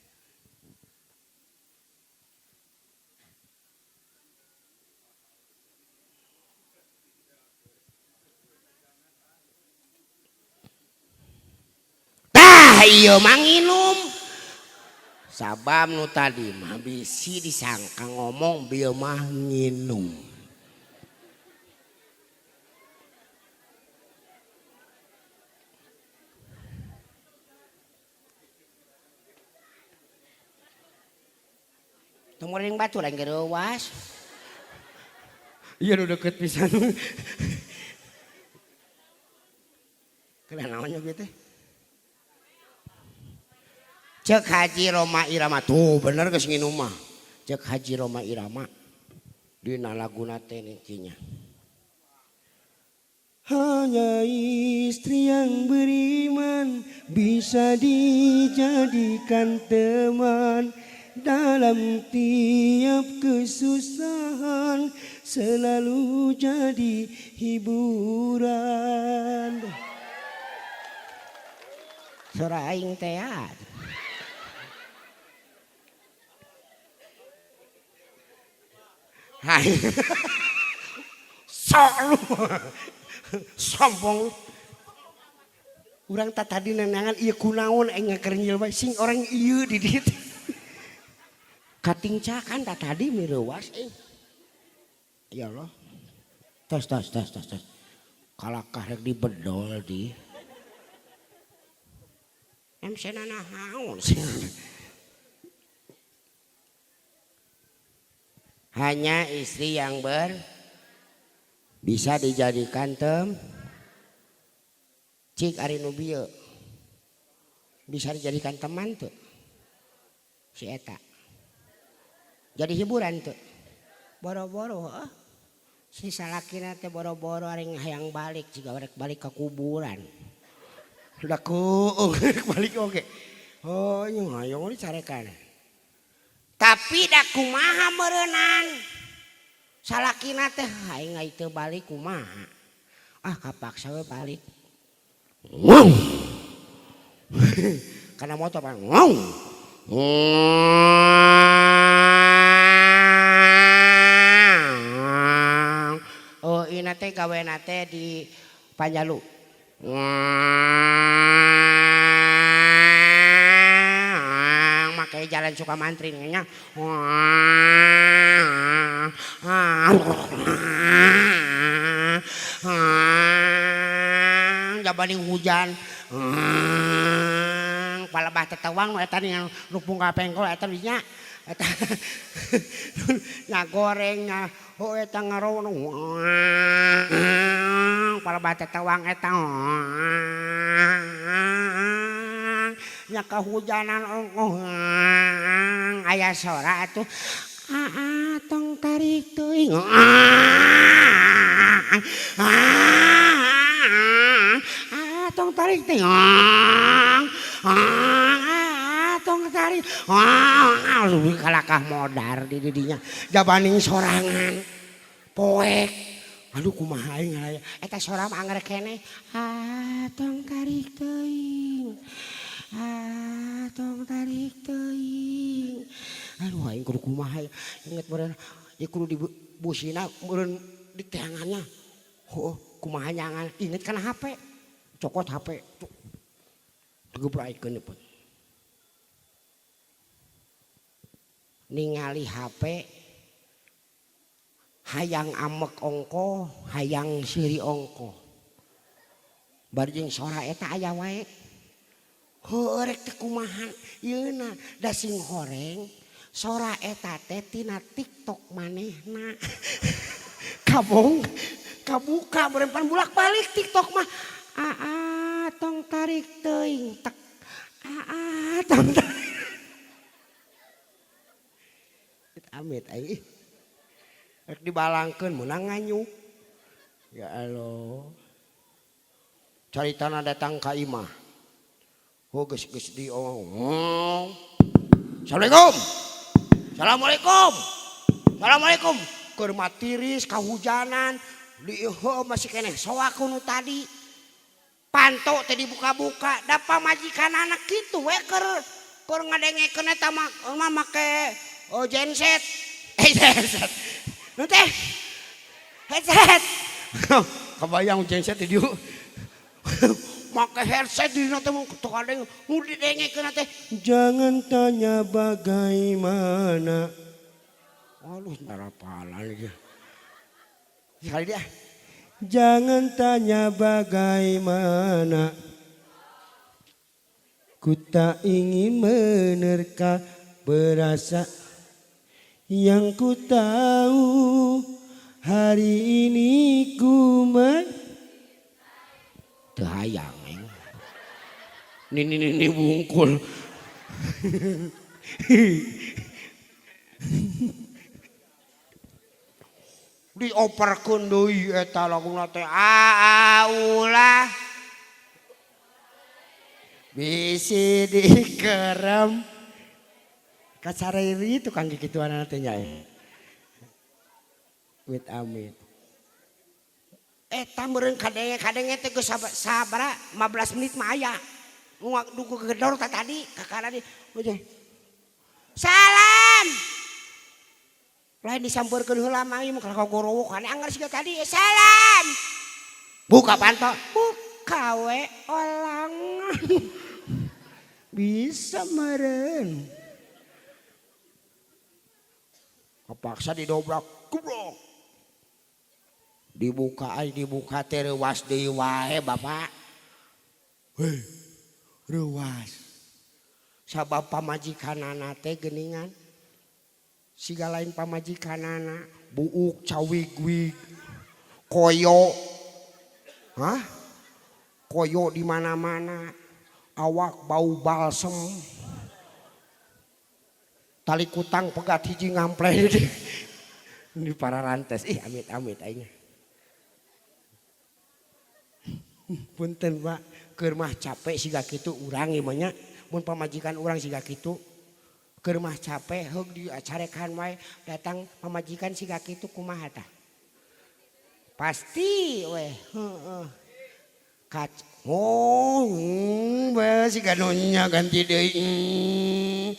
A: Iya manginum sabab nu tadi mah bisi disangka ngomong bieu mah nginum. Tong ring batu lain gereuwas. Iya nu deket pisan. Kena naonnya kieu teh? Cek Haji Rhoma Irama tuh bener geus nginum mah. Cek Haji Rhoma Irama dina laguna teh nikinya.
B: Hanya istri yang beriman bisa dijadikan teman dalam tiap kesusahan selalu jadi hiburan.
A: Suara aing teh ya. Hai. Sok lu. Sombong lu.
B: Urang tak tadi nenangan ieu kunaon aing ngakerenyil bae sing orang ieu di dieu. Katingcakan tak tadi mireuwas euy. Ya Allah. Tos tos tos tos tos. Kalakah rek dibedol di. MC na naon sih. Hanya istri yang bisa dijadikan tem. Cik ari nu bieu bisa dijadikan teman tuh si eta jadi hiburan tuh boro-boro si salakina teh boro-boro ari hayang balik jiga rek balik ke kuburan udah ku balik oke oh hayang dicarekan tapi da kumaha meureunang salakina teh aing teu balik kumaha ah kapaksa we balik. Ngong. Karena motor pak ngong. Oh ini teh gawe nate di Panjalu. Make jalan Sukamantri nya. Jabaning hujan palebah tetewang eta nih rupung kapengkol eta dinya eta nya goreng nya oh eta ngarono palebah tetewang eta nya kahujanan aya sora atuh aa tong tarik teuing tong tarik teh tong tarik kalakah modar di didinya jabaning sorangan poek aduh kumaha aing eta sora mah anger keneh tong tarik teuing tong tarik teuing aduh aing kudu kumaha inget meureun ieu kudu dibusina meureun di teangannya heuh kumaha nyangan inget kana HP cokot HP gebraikeun pun ningali HP hayang amek ongko hayang siri ongko bari jeung sora eta aya wae heuh rek teh kumaha yeuna da sing horeng sora eta teh tina TikTok manehna kabong kabuka berempan bulak-balik TikTok mah aa tong tarik teuing tek aa tong tarik amit aing rek dibalangkeun meunang nganyuk ya Allah caritana datang ka imah oh geus geus di oh Assalamualaikum Assalamualaikum Assalamualaikum keur matiris kahujanan di heuh masih keneh soak nu tadi panto teh dibuka-buka da pamajikan anak kitu we keur ngadengekeun eta mah make genset genset nu teh headset kebayang genset di dieu make headset di dina teh tok adeng nu didengekeun teh jangan tanya bagaimana aduh narapalan ieu sekali dia. Jangan tanya bagaimana ku tak ingin menerka berasa yang ku tahu hari ini ku teu hayang nini nini bungkul dioperkeun deui eta laguna teh aa ulah bisi dikerem kacareri tukang kikituan teh nya amit amit eta meureun kadenge-kadenge teh geus sabara 15 menit mah aya nu gedor tah tadi kakara di salam lain disampeurkeun heula mah ieu mah kagorowokan anggar siga tadi salam buka panto buka we olang Bisa meren. Kepaksa didobrak, gebrok. Dibuka ai dibuka teh reuwas deui wae bapak. Hei, reuwas. Sabab pamajikanana teh geuningan. Siga lain pamajikanana, buuk cawig-wig. Koyo. Hah? Koyo di mana-mana. Awak bau balsem. Tali kutang pegat hiji ngampleh di para rantes. Ih amit-amit aing. Punten Pak, keur mah capek siga kitu urang ieu mah nya. Mun pamajikan urang siga kitu keur mah capek heug diacarekan wae datang pamajikan siga kitu kumaha tah? Pasti weh, heeh. Oh, bae siga nu nya ganti deui.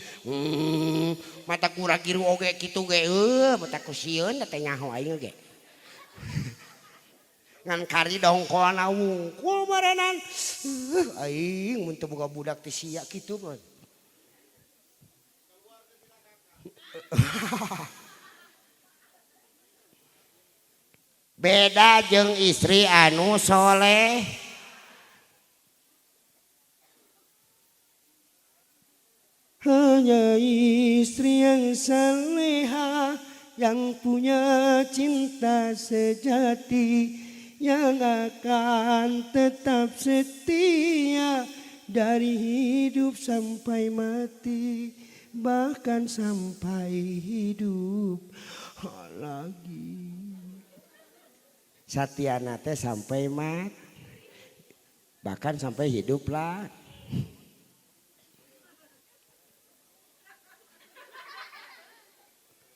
B: Mata kurang kiru oge kitu ge eueuh, mata ku sieun teh nyaho aing ge. Ngan kari dongkolna wungkul marenan. Aing mun teu boga budak teh sia kitu mah. Beda jeung istri anu soleh. Hanya istri yang saleha yang punya cinta sejati yang akan tetap setia dari hidup sampai mati bahkan sampai hidup lagi. Satiana teh sampai mat bahkan sampai hidup lah.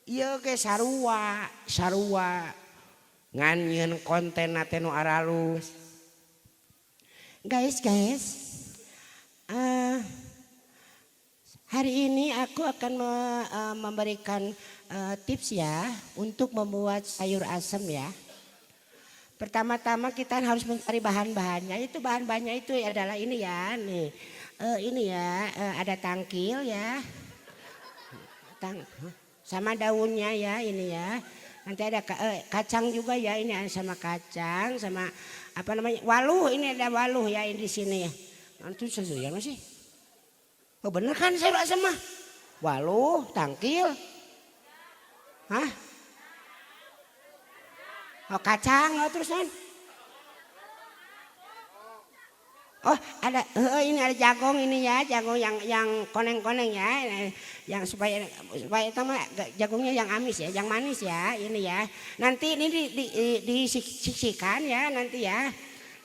B: Ieu ge sarua, sarua ngan nyieun konten teh nu aralus.
A: Guys, guys. Hari ini aku akan memberikan tips ya untuk membuat sayur asem ya. Pertama-tama kita harus mencari bahan-bahannya. Itu bahan-bahannya itu adalah ini ya, nih. Ini ya, ada tangkil ya. Sama daunnya ya ini ya. Nanti ada kacang juga ya, ini ada sama kacang sama apa namanya? Waluh, ini ada waluh ya ini di sini ya. Nanti sesuai masih. Oh bener kan sayur asem mah? Waluh, tangkil. Hah? Oh kacang, oh terusan. Oh ada, ini ada jagung ini ya, jagung yang koneng-koneng ya, yang supaya itu mah jagungnya yang amis ya, yang manis ya, ini ya. Nanti ini disisikan ya, nanti ya,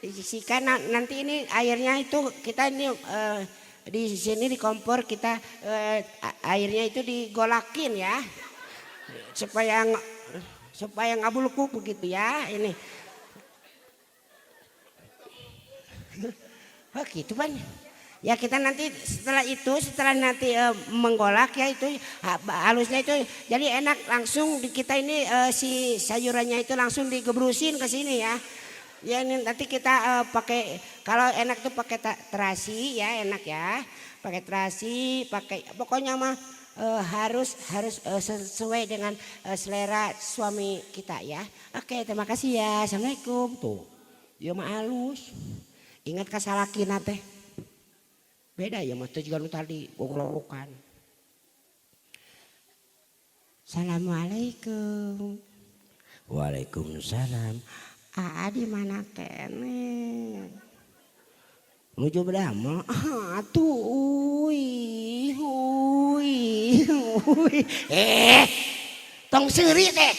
A: disisikan. Nanti ini airnya itu kita ini di sini di kompor kita airnya itu digolakin ya, supaya ngabulkuk begitu ya ini. Oh gitu kan. Ya kita nanti setelah itu, setelah nanti menggolak ya itu halusnya itu jadi enak langsung di kita ini si sayurannya itu langsung digebrusin ke sini ya. Ya ini nanti kita pakai, kalau enak tuh pakai terasi ya, enak ya. Pakai terasi, pakai pokoknya mah harus sesuai dengan selera suami kita ya. Oke, terima kasih ya. Assalamualaikum. Tuh. Ya mah halus. Ingat ka salakina teh. Beda ya mah teh juga nu tadi gogolokan. Assalamualaikum. Waalaikumsalam. Aa di mana keneh? Nuju bedama. Atuh uy uy uy. Tong seuri teh.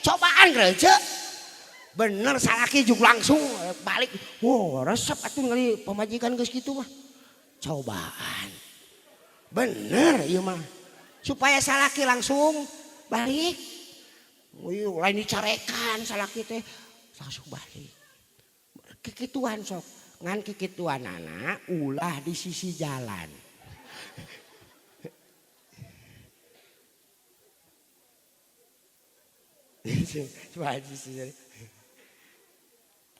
A: Cobaan reje. Bener salaki juk langsung balik. Wow, resep atuh ngali pamajikan geus kitu mah. Cobaan. Bener ieu mah. Supaya salaki langsung balik. Uy, lain dicarekan salaki teh langsung balik. Kikituan sok. Ngan kikituan anak ulah di sisi jalan.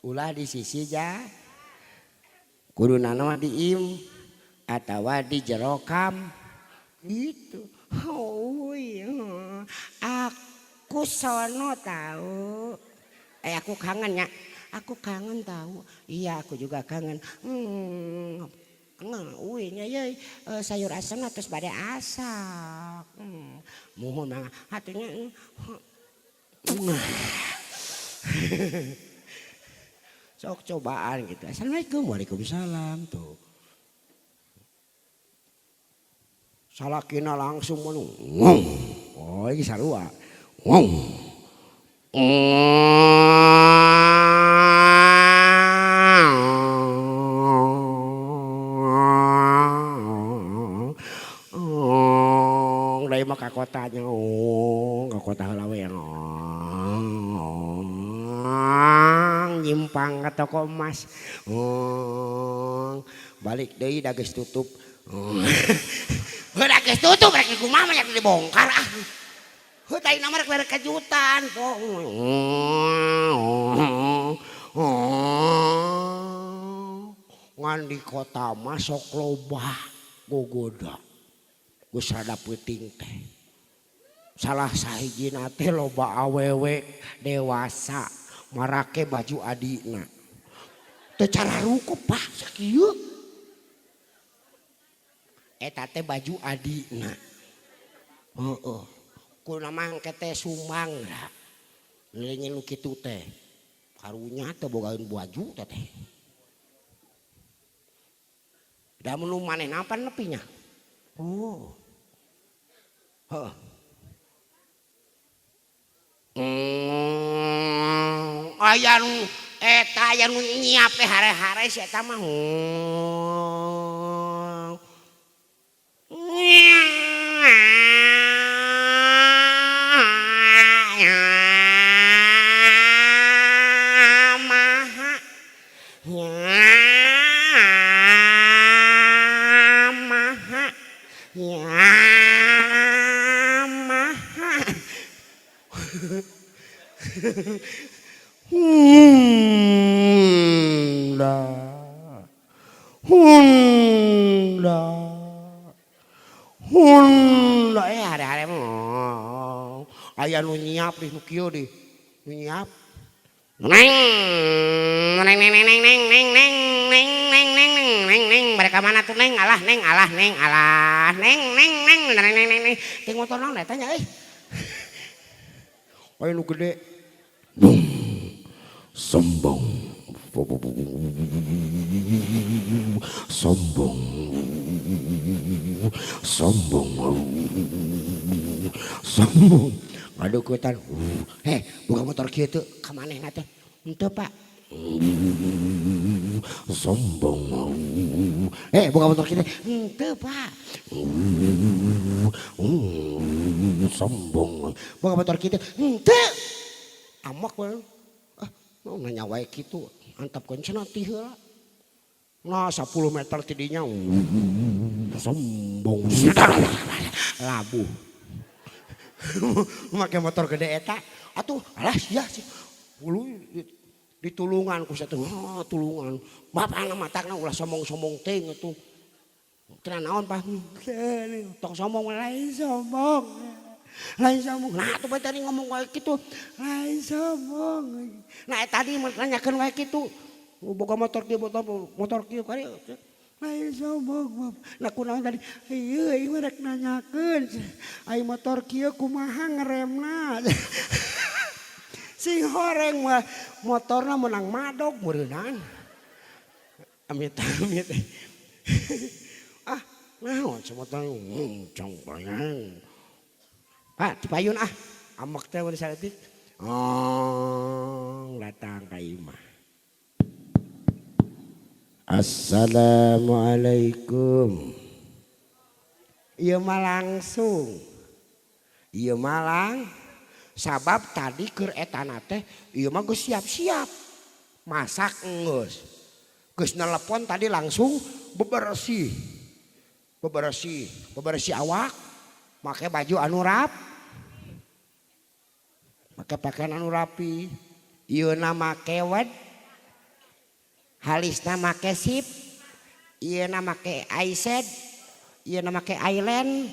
A: Ulah di sisi jalan. Kuduna mah diim atawa di jero kam gitu. Oh iya. Aku sono tahu. Aku kangen ya. Aku kangen tahu. Iya, aku juga kangen. Uinya ye sayur asem terus bade asak. Muhun mangga atunya. Sok cobaan gitu. Assalamualaikum, waalaikumsalam tuh. Salakina langsung menu. Oh, iki sarua. Dari mah ka kotanya, ka kota heula we. Nyimpang ka toko emas. Balik deui da geus tutup. Heuh da geus tutup rek kumaha mah dibongkar ah. Heuh tadi nama rek mere kejutan. Ngan di kota mah sok loba gogoda. Geus rada peuting teh. Salah sahijina teh loba awewe dewasa marake baju adina. Teu cara rukup Pak sakieu. Eta teh baju adina. Heeh. Kuna mah engke teh sumbang da. Nilingin nu kitu teh. Karunya teh bogaeun baju teh teh. Da mun nu manehna pan nepinya. Oh. Heeh. Aya nu eta aya nu nyiap teh hare-hare si eta mah. Maha. Maha. Maha. Hunda. Hunda. Hunda hare-hare mah. Aya nu nyiap di nu kieu di. Nu nyiap. Neng neng neng neng neng neng neng neng neng neng neng neng neng mereka mana tuh neng alah neng alah neng alah neng neng neng neng neng neng neng ting motor naon eta nya euy. Aya nu gede. Bung. Sombong. Sombong. Sombong. Sombong. Ngadukutan. Heh, buka motor kieu teu ka manehna teh. Henteu, Pak. Sombong. Buka motor kieu teh. Henteu, Pak. Sombong. Buka motor kieu teh. Henteu. Amak we. Ah, mau nanya wae kitu. Antapkeun cenah ti heula. Nah, 10 meter tidinya. Sombong. Labuh. Make motor gede eta. Atuh, alah sia sih. Ulu ditulungan ku satu, oh, tulungan. Bapakna matakna ulah sombong-sombong teuing atuh. Cenah naon Pak? Tong sombong lain sombong. Lain sombong. Nah, atuh bae tadi ngomong wae kitu. Lain sombong. Nah, tadi nanyakeun wae kitu. Boga motor kieu, motor kieu kari. Lain sombong. Nah, kunaon tadi? Ieu ieu rek nanyakeun. Ai motor kieu kumaha ngeremna? Sing horeng mah motorna menang madog meureunaan. Amit amit. Ah, naon motor cong bayang. Pak, dipayun ah. Amek teh mun saeutik. Oh, datang ka imah. Assalamualaikum. Ieu mah langsung. Ieu mah lang sabab tadi keur etana teh ieu mah geus siap-siap. Masak geus. Geus nelepon tadi langsung bebersih. Bebersih, bebersih awak, make baju anu rap. Make pakaian anu rapi. Ieuna make wed. Halisna make sip. Ieu na make eyeshadow, ieu na make eyeliner,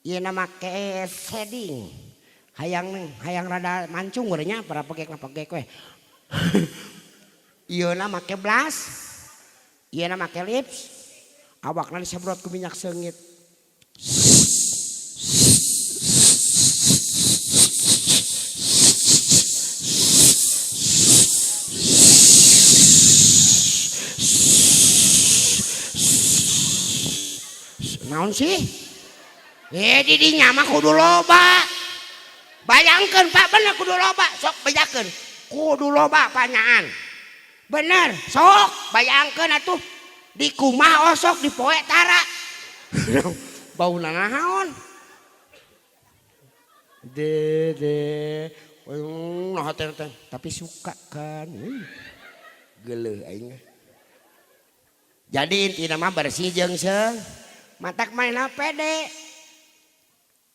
A: ieu na make shading. Hayang hayang rada mancung nya para pegek na pegek we. Ieu na make blush, ieu na make lips, awakna disemprot ku minyak seungit. Naon sih? Didinya mah kudu loba. Bayangkeun Pak, bener kudu loba, sok bejakeun. Kudu loba panyaan. Bener, sok bayangkeun atuh di kumaha osok di poe tara. Bauna naon? Dede, nah teh tapi suka kan. Geuleuh aing. Jadi intina mah bersih jeung seung. Matak mana pede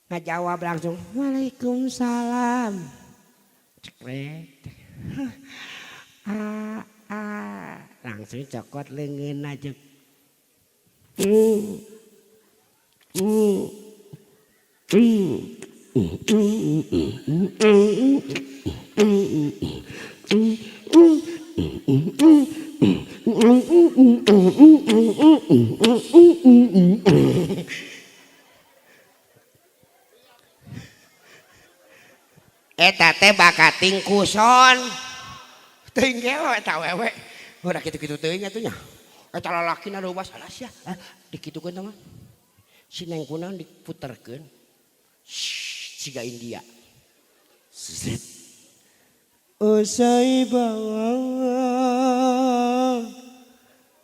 A: ngajawab langsung waalaikumsalam. Cekrek. Ah, ah. Langsung cokot leungeun aja. Eta teh bakating kuson. Teuing ge eta wewe. Udah kitu-kitu teuing atuh nya. Eta lalakina leuwas alas ya. Dikitukeun teh mah. Si neng kunaon diputerkeun. Siga India. Zet.
B: Usaiba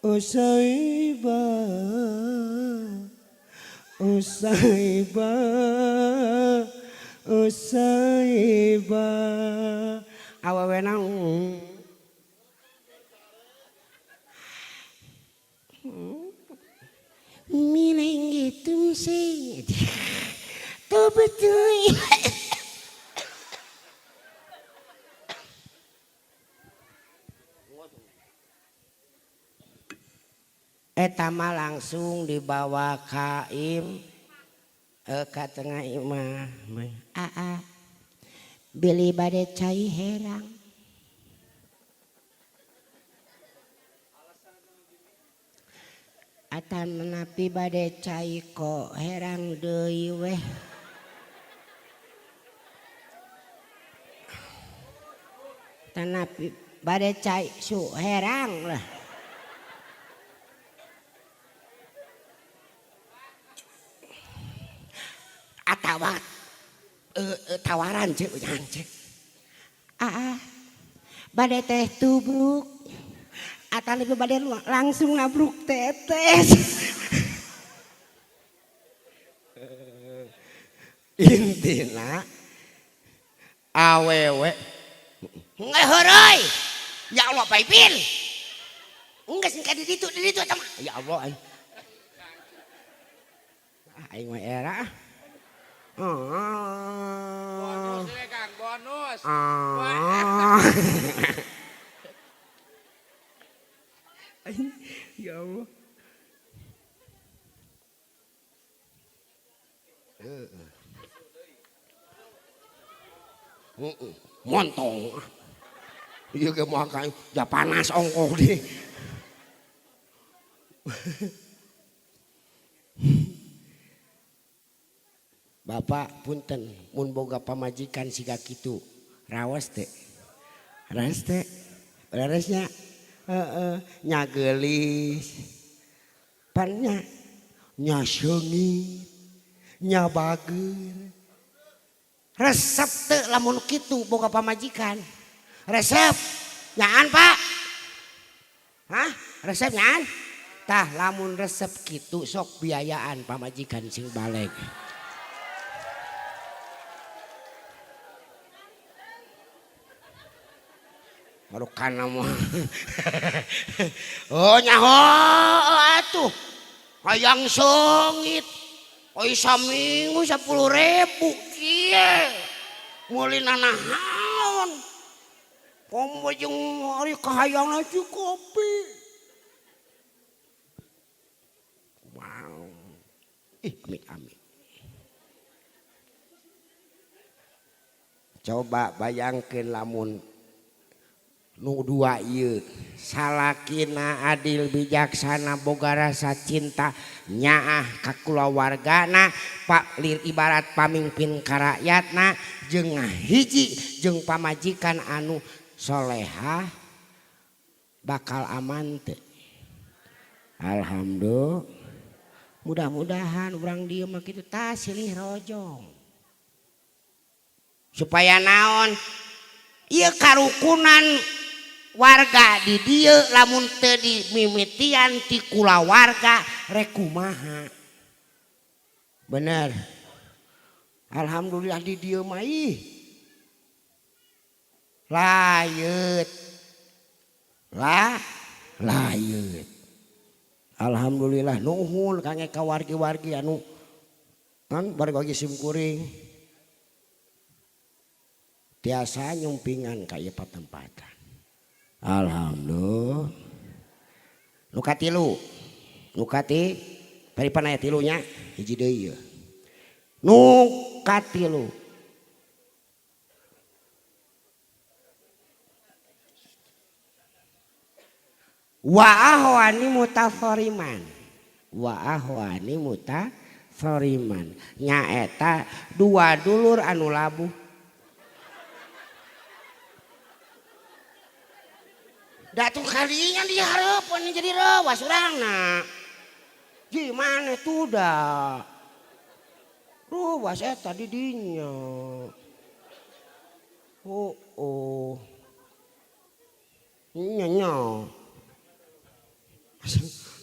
B: Usaiba Usaiba Usaiba
A: awewena mileng gitu sih tuh betul. Eta mah langsung dibawa ka im ka tengah imah. Aa beli bade cai herang. Atan menapi bade cai kok herang deui weh. Tanapi bade cai su herang lah. Atawa tawaran cek jangan cek. Aa bade teh tubruk. Atau lebih bade langsung nabruk tetes.
B: Intina awewe
A: ngeheureuy. Ya Allah Pak Ipin. Enggeus engke di ditu eta mah.
B: Ya Allah aing. Aing mah era.
C: Bonus we Kang, bonus.
B: Ya Allah.
A: Montong. Ieu ge moal ka ja panas ongkoh di.
B: Bapak punten mun boga pamajikan siga kitu rawas teh. Rawas teh. Raresnya heeh nya geulis. Pan nya nya seungit, nya bager.
A: Resep teu lamun kitu boga pamajikan. Resep nyaan Pak. Hah? Resep nyaan?
B: Tah lamun resep kitu sok biayaan pamajikan sing baleg.
A: Marukan mah. Oh nyaho atuh. Hayang seungit. Oi saminggu 10.000 kieu. Meuli nanaon. Komo jeung ari kahayangna ci kopi.
B: Ih, amit-amit. Coba bayangkeun lamun nu dua ieu salakina adil bijaksana boga rasa cinta nyaah ka kulawargana pak lir ibarat pamimpin ka rakyatna jeung ngahiji jeung pamajikan anu solehah bakal aman teu. Alhamdulillah. Mudah-mudahan urang dieu mah kitu tah silih rojong. Supaya naon? Ieu karukunan warga di dieu lamun teu dimimitian ti kulawarga rek kumaha. Bener. Alhamdulillah di dieu mah ih. Layeut. Lah, layeut. Alhamdulillah nuhun kange ka wargi-wargi anu kan wargi simkuring. Tiasa nyumpingan ka ieu patempatan. Alhamdulillah. Nu katilu. Nu kati paripan aya tilunya hiji deui ieu. Nu katilu. Wa ahwani mutafariman. Wa ahwani mutafariman. Nyaeta dua dulur anu labuh. Datuh kalinya dihareupeun jadi rewas urangna. Gimana tuh dah? Ruwas eta di dinya. Oh oh. Nya nya.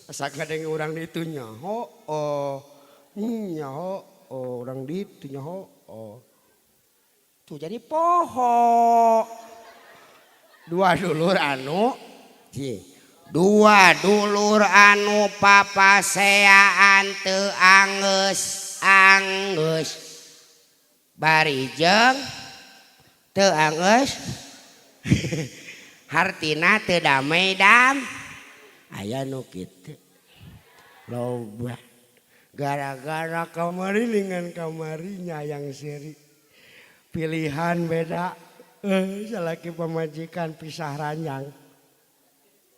B: Asa kadang urang ditu nya. Oh oh. Nya oh oh urang ditu nya oh oh. Tuh jadi poho. Dua dulur anu dua dulur anu papaseaan teu anggeus anggeus bari jeung teu anggeus hartina teu damai dam aya nu kitu loba gara-gara kamari lingan kamarinya yang seri pilihan beda. Salaki pamajikan pisah ranjang.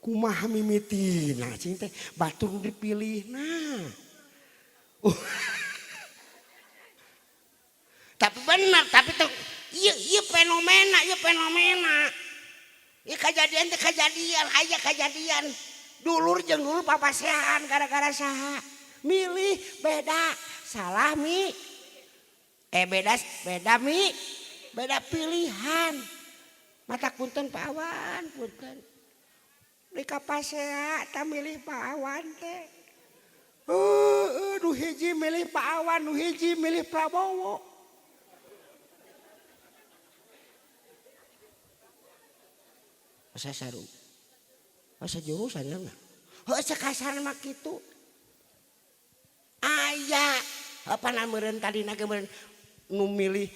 B: Kumaha mimitina cing teh batur dipilih nah. Tapi benar, tapi tuh ieu fenomena, ieu fenomena. Ieu kajadian teh kajadian, aya kajadian. Dulur jeung dulur papasean gara-gara saha? Milih beda, salah mi. Beda beda mi. Beda pilihan. Mata punten Pak Awan, punten. Beli kapasea ta milih Pak Awan teh. Nu hiji milih Pak Awan, nu hiji milih Prabowo. Asa saru. Asa jurusan ya mah. Heuh sakasar mah kitu. Aya apa meureun tadina ge meureun nu milih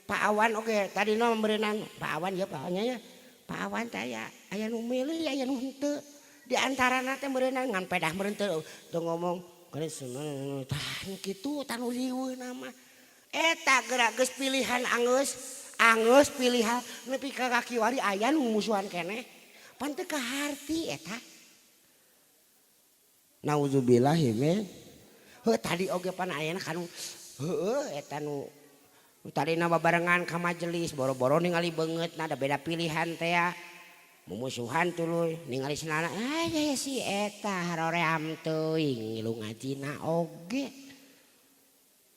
B: Pak Awan oke tadi no meureunan Pak Awan ya Pak Awannya ya Pak Awan teh aya aya nu milih aya nu henteu di antarana teh meureunan ngan pedah meureun teu teu ngomong geus tah kitu tah nu riweuhna mah eta geura geus pilihan anggeus anggeus pilihan nepi ka kaki wari aya nu musuhan keneh pan teu kaharti eta nauzubillahi min heuh tadi oge pan ayana kanu heueuh eta nu tadina babarengan ka majelis boro-boro ningali beungeut na da beda pilihan teh ya mumusuhan tuluy ningali senana aya si eta haroream teuing ngilu ngajina oge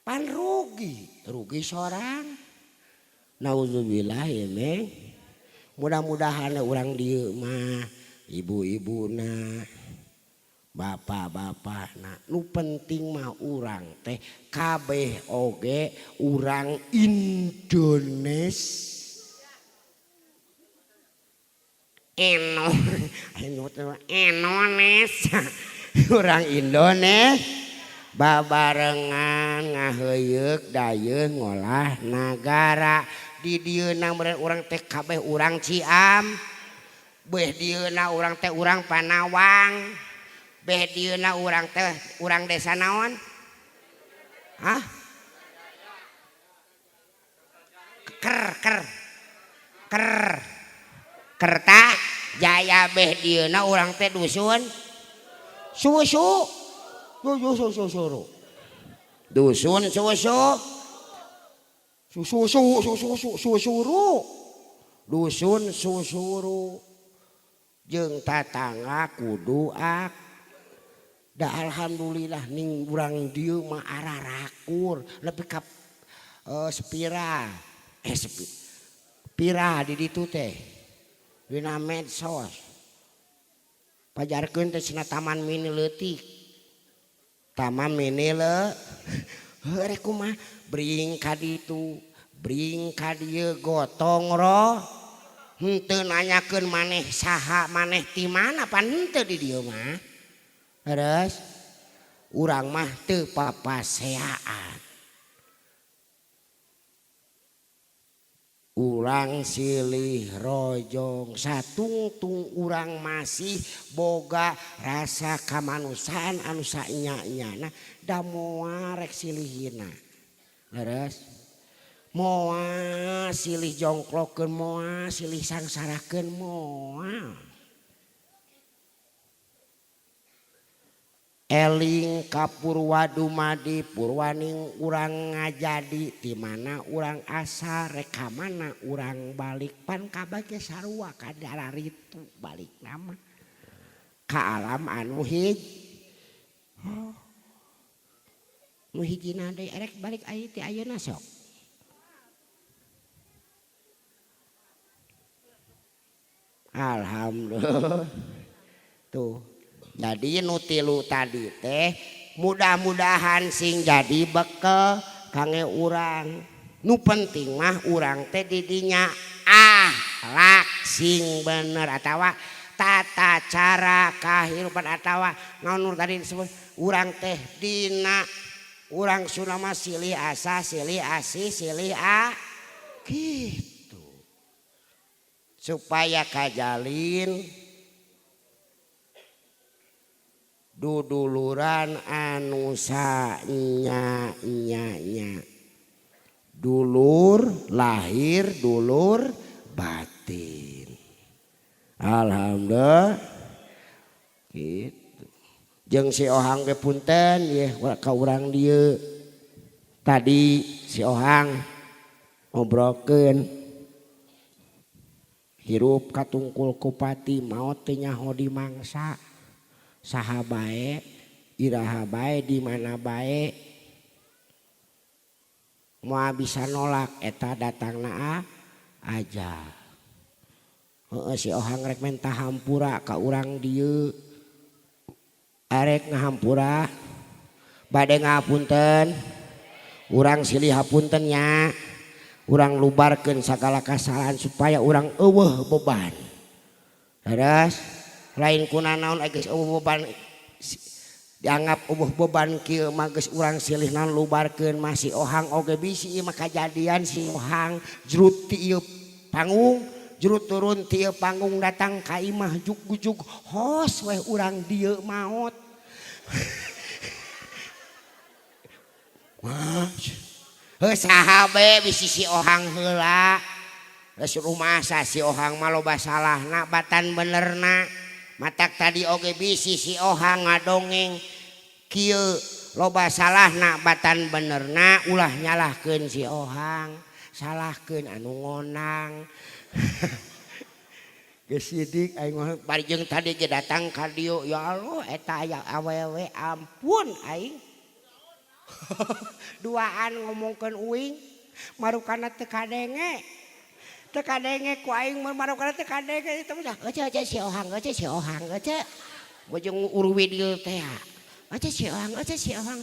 B: pan rugi rugi sorang nauzubillahi min mudah-mudahan urang dieu mah ibu-ibuna bapak-bapak nah nu penting mah urang teh kabeh oge urang Indonesia Indonesia urang Indonesia babarengan ngaheuyeuk dayeuh ngolah nagara di dieuna meureun urang teh kabeh urang Ciam beh dieuna urang teh urang Panawang beh dieuna urang teh urang desa naon
A: Hah? Ker ker ker Kerta Jaya beh dieuna urang teh dusun susu susu susuru dusun susu susu susu susuru dusun susuru jeung tatangga kudu ak da alhamdulillah ning urang dieu mah ararakur lebih ka sepira pira di ditu teh dina medsos pajarkeun teh cenah taman mini leutik taman mini heuh rek kumaha bring ka ditu bring ka dieu gotong roh henteu nanyakeun maneh saha maneh ti mana pan henteu di dieu mah terus urang mah teu papaseaan urang silih rojong satungtung urang masih boga rasa kamanusiaan anu saenya-enyana da moal rek silihina leres moal silih jongklokeun moal silih sangsarakeun moal eling ka purwa dumadi purwaning urang ngajadi di mana urang asal rek ka mana urang balik pan kabeh sarua kadararitu balik nama ka alam anu hiji nu hijina deui erek balik aya ti ayeuna sok alhamdulillah tuh. Jadi nu tilu tadi teh mudah-mudahan sing jadi bekel kangge urang. Nu penting mah urang teh didinya akhlak sing bener atawa tata cara kahirupan atawa naon nu tadi disebut urang teh dina urang Sunda mah silih asah silih asih silih a gitu supaya kajalin duduluran anu sanya nya nya dulur lahir dulur batin alhamdulillah gitu jeung si Ohang ge punten yeuh ka urang dieu tadi si Ohang ngobrolkeun hirup katungkul kupati maot teu nyaho di mangsa saha bae iraha bae di mana bae moal bisa nolak eta datangna aja heueuh si Ohang rek menta hampura ka urang dieu arek ngahampura bade ngapunten urang silih hapunten nya urang lubarkeun sagala kasalahan supaya urang eueuh beban terus lain kuna naon geus eueuh beban dianggap eueuh beban kieu mah geus urang silih naon lubarkeun mah si Ohang oge bisi ieu mah kajadian si Ohang jrut ti ieu panggung jrut turun ti ieu panggung datang ka imah jug-jug hos weh urang dieu maot mah heuh saha bae bisi si Ohang heula geus rumasa si Ohang mah loba salahna batan benerna matak tadi oge bisi si Ohang ngadongeng kieu loba salahna batan benerna ulah nyalahkeun si Ohang salahkeun anu ngonang geus sidik aing mah bari jeung tadi ge datang ka dieu ya Allah eta aya awewe ampun aing duaan ngomongkeun uing marukana teu kadenge teu kadenge ku aing mah marukana teu kadenge eta mah euceu euceu si Ohang euceu si Ohang euceu bojong urwidil teh euceu si Ohang euceu si Ohang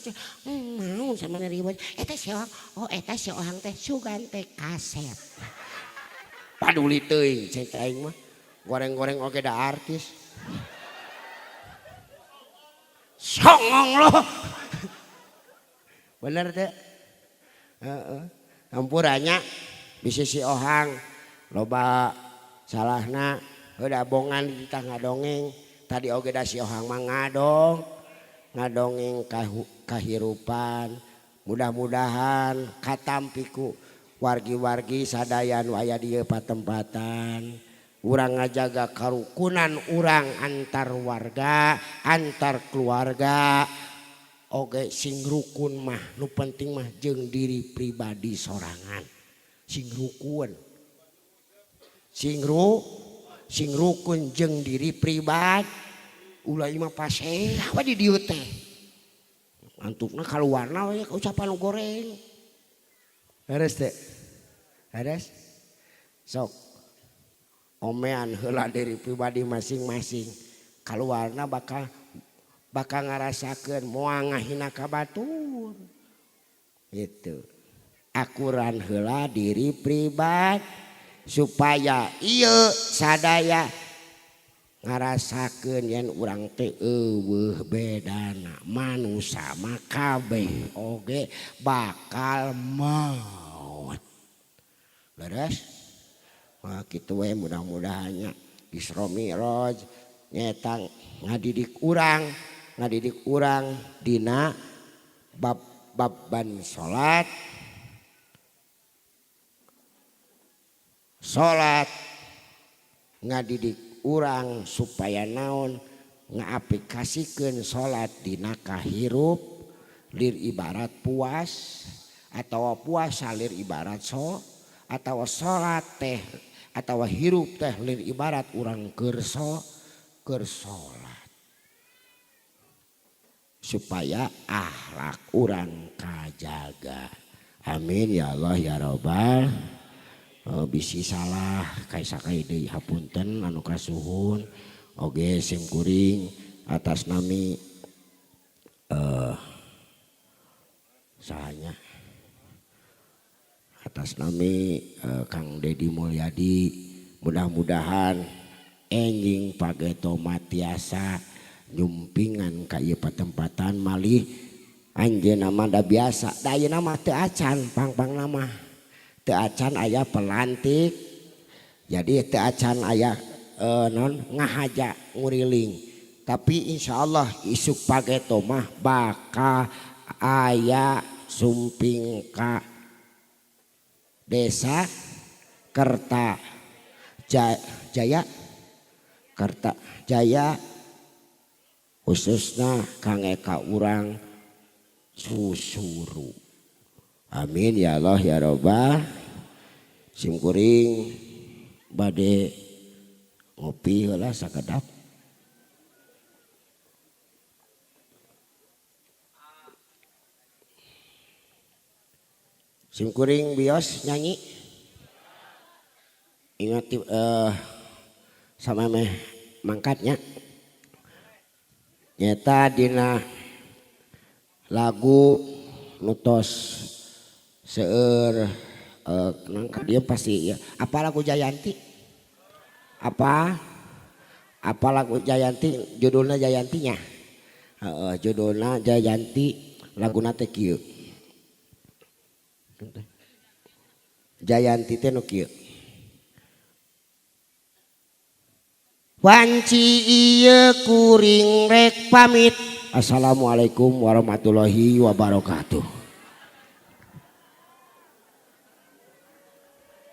A: mau sama ribut eta si Ohang oh eta si Ohang teh sugan teh kasep paduli teuing cek aing mah goreng-goreng oge da artis songong loh bener teh heeh hampuranya bisi si Ohang loba salahna heuda bongan dititah ngadongeng tadi oge da si Ohang mah ngadongeng kahirupan
B: Mudah-mudahan katampiku wargi-wargi sadaya nu aya di ieu patempatan urang ngajaga karukunan urang antar warga, antar keluarga oge sing rukun mah nu penting mah jeung diri pribadi sorangan. Sing rukun. Sing rukun jeung diri pribadi. Ulah imah pasea we di dieu teh. Antukna kaluarna we ucapan goreng. Beres teh. Beres? Sok omean heula diri pribadi masing-masing. Kaluarna bakal ngarasakeun moal ngahina ka batur. Gitu. Akuran heula diri pribadi supaya ieu sadaya ngarasakeun yen urang teh eueuh bedana manusa mah kabeh oge bakal maot. Leres? Wah kitu we mudah-mudahannya Isra Mi'raj nyaeta ngadidik urang dina bab-baban salat. Salat ngadidik urang supaya naon ngaaplikasikeun salat dina kahirup lir ibarat puas atawa puasa lir ibarat so atawa salat teh atawa hirup teh lir ibarat urang keur salat supaya akhlak urang kajaga. Amin ya Allah ya Rabbal. Bisi salah kaisa kai deui hapunten anu kasuhun oge sim kuring atas nami sahanya atas nami Kang Dedi Mulyadi mudah-mudahan enjing pageto matiasa nyumpingan ka ieu patempatan malih anjeunna mah da biasa da ayeuna mah teu acan pang-pangna mah teu acan aya pelantik jadi teu acan aya non ngahaja nguriling tapi insyaallah isuk pageto mah bakal aya sumping ka desa Kerta Jaya Kerta Jaya khususna kangge ka urang susuru. Amin ya Allah ya Rabbal. Simkuring bade ngopi heula sakedap. Simkuring bios nyanyi. Ingat sama meh mangkatnya. Nyeta dina lagu nutos seueur nangka dia pasti ya. Apa lagu Jayanti? Apa lagu Jayanti? Judulnya Jayantinya. Judulnya Jayanti laguna teh kieu. Jayanti teh nu kieu. Wanci ieu kuring rek pamit. Assalamualaikum warahmatullahi wabarakatuh.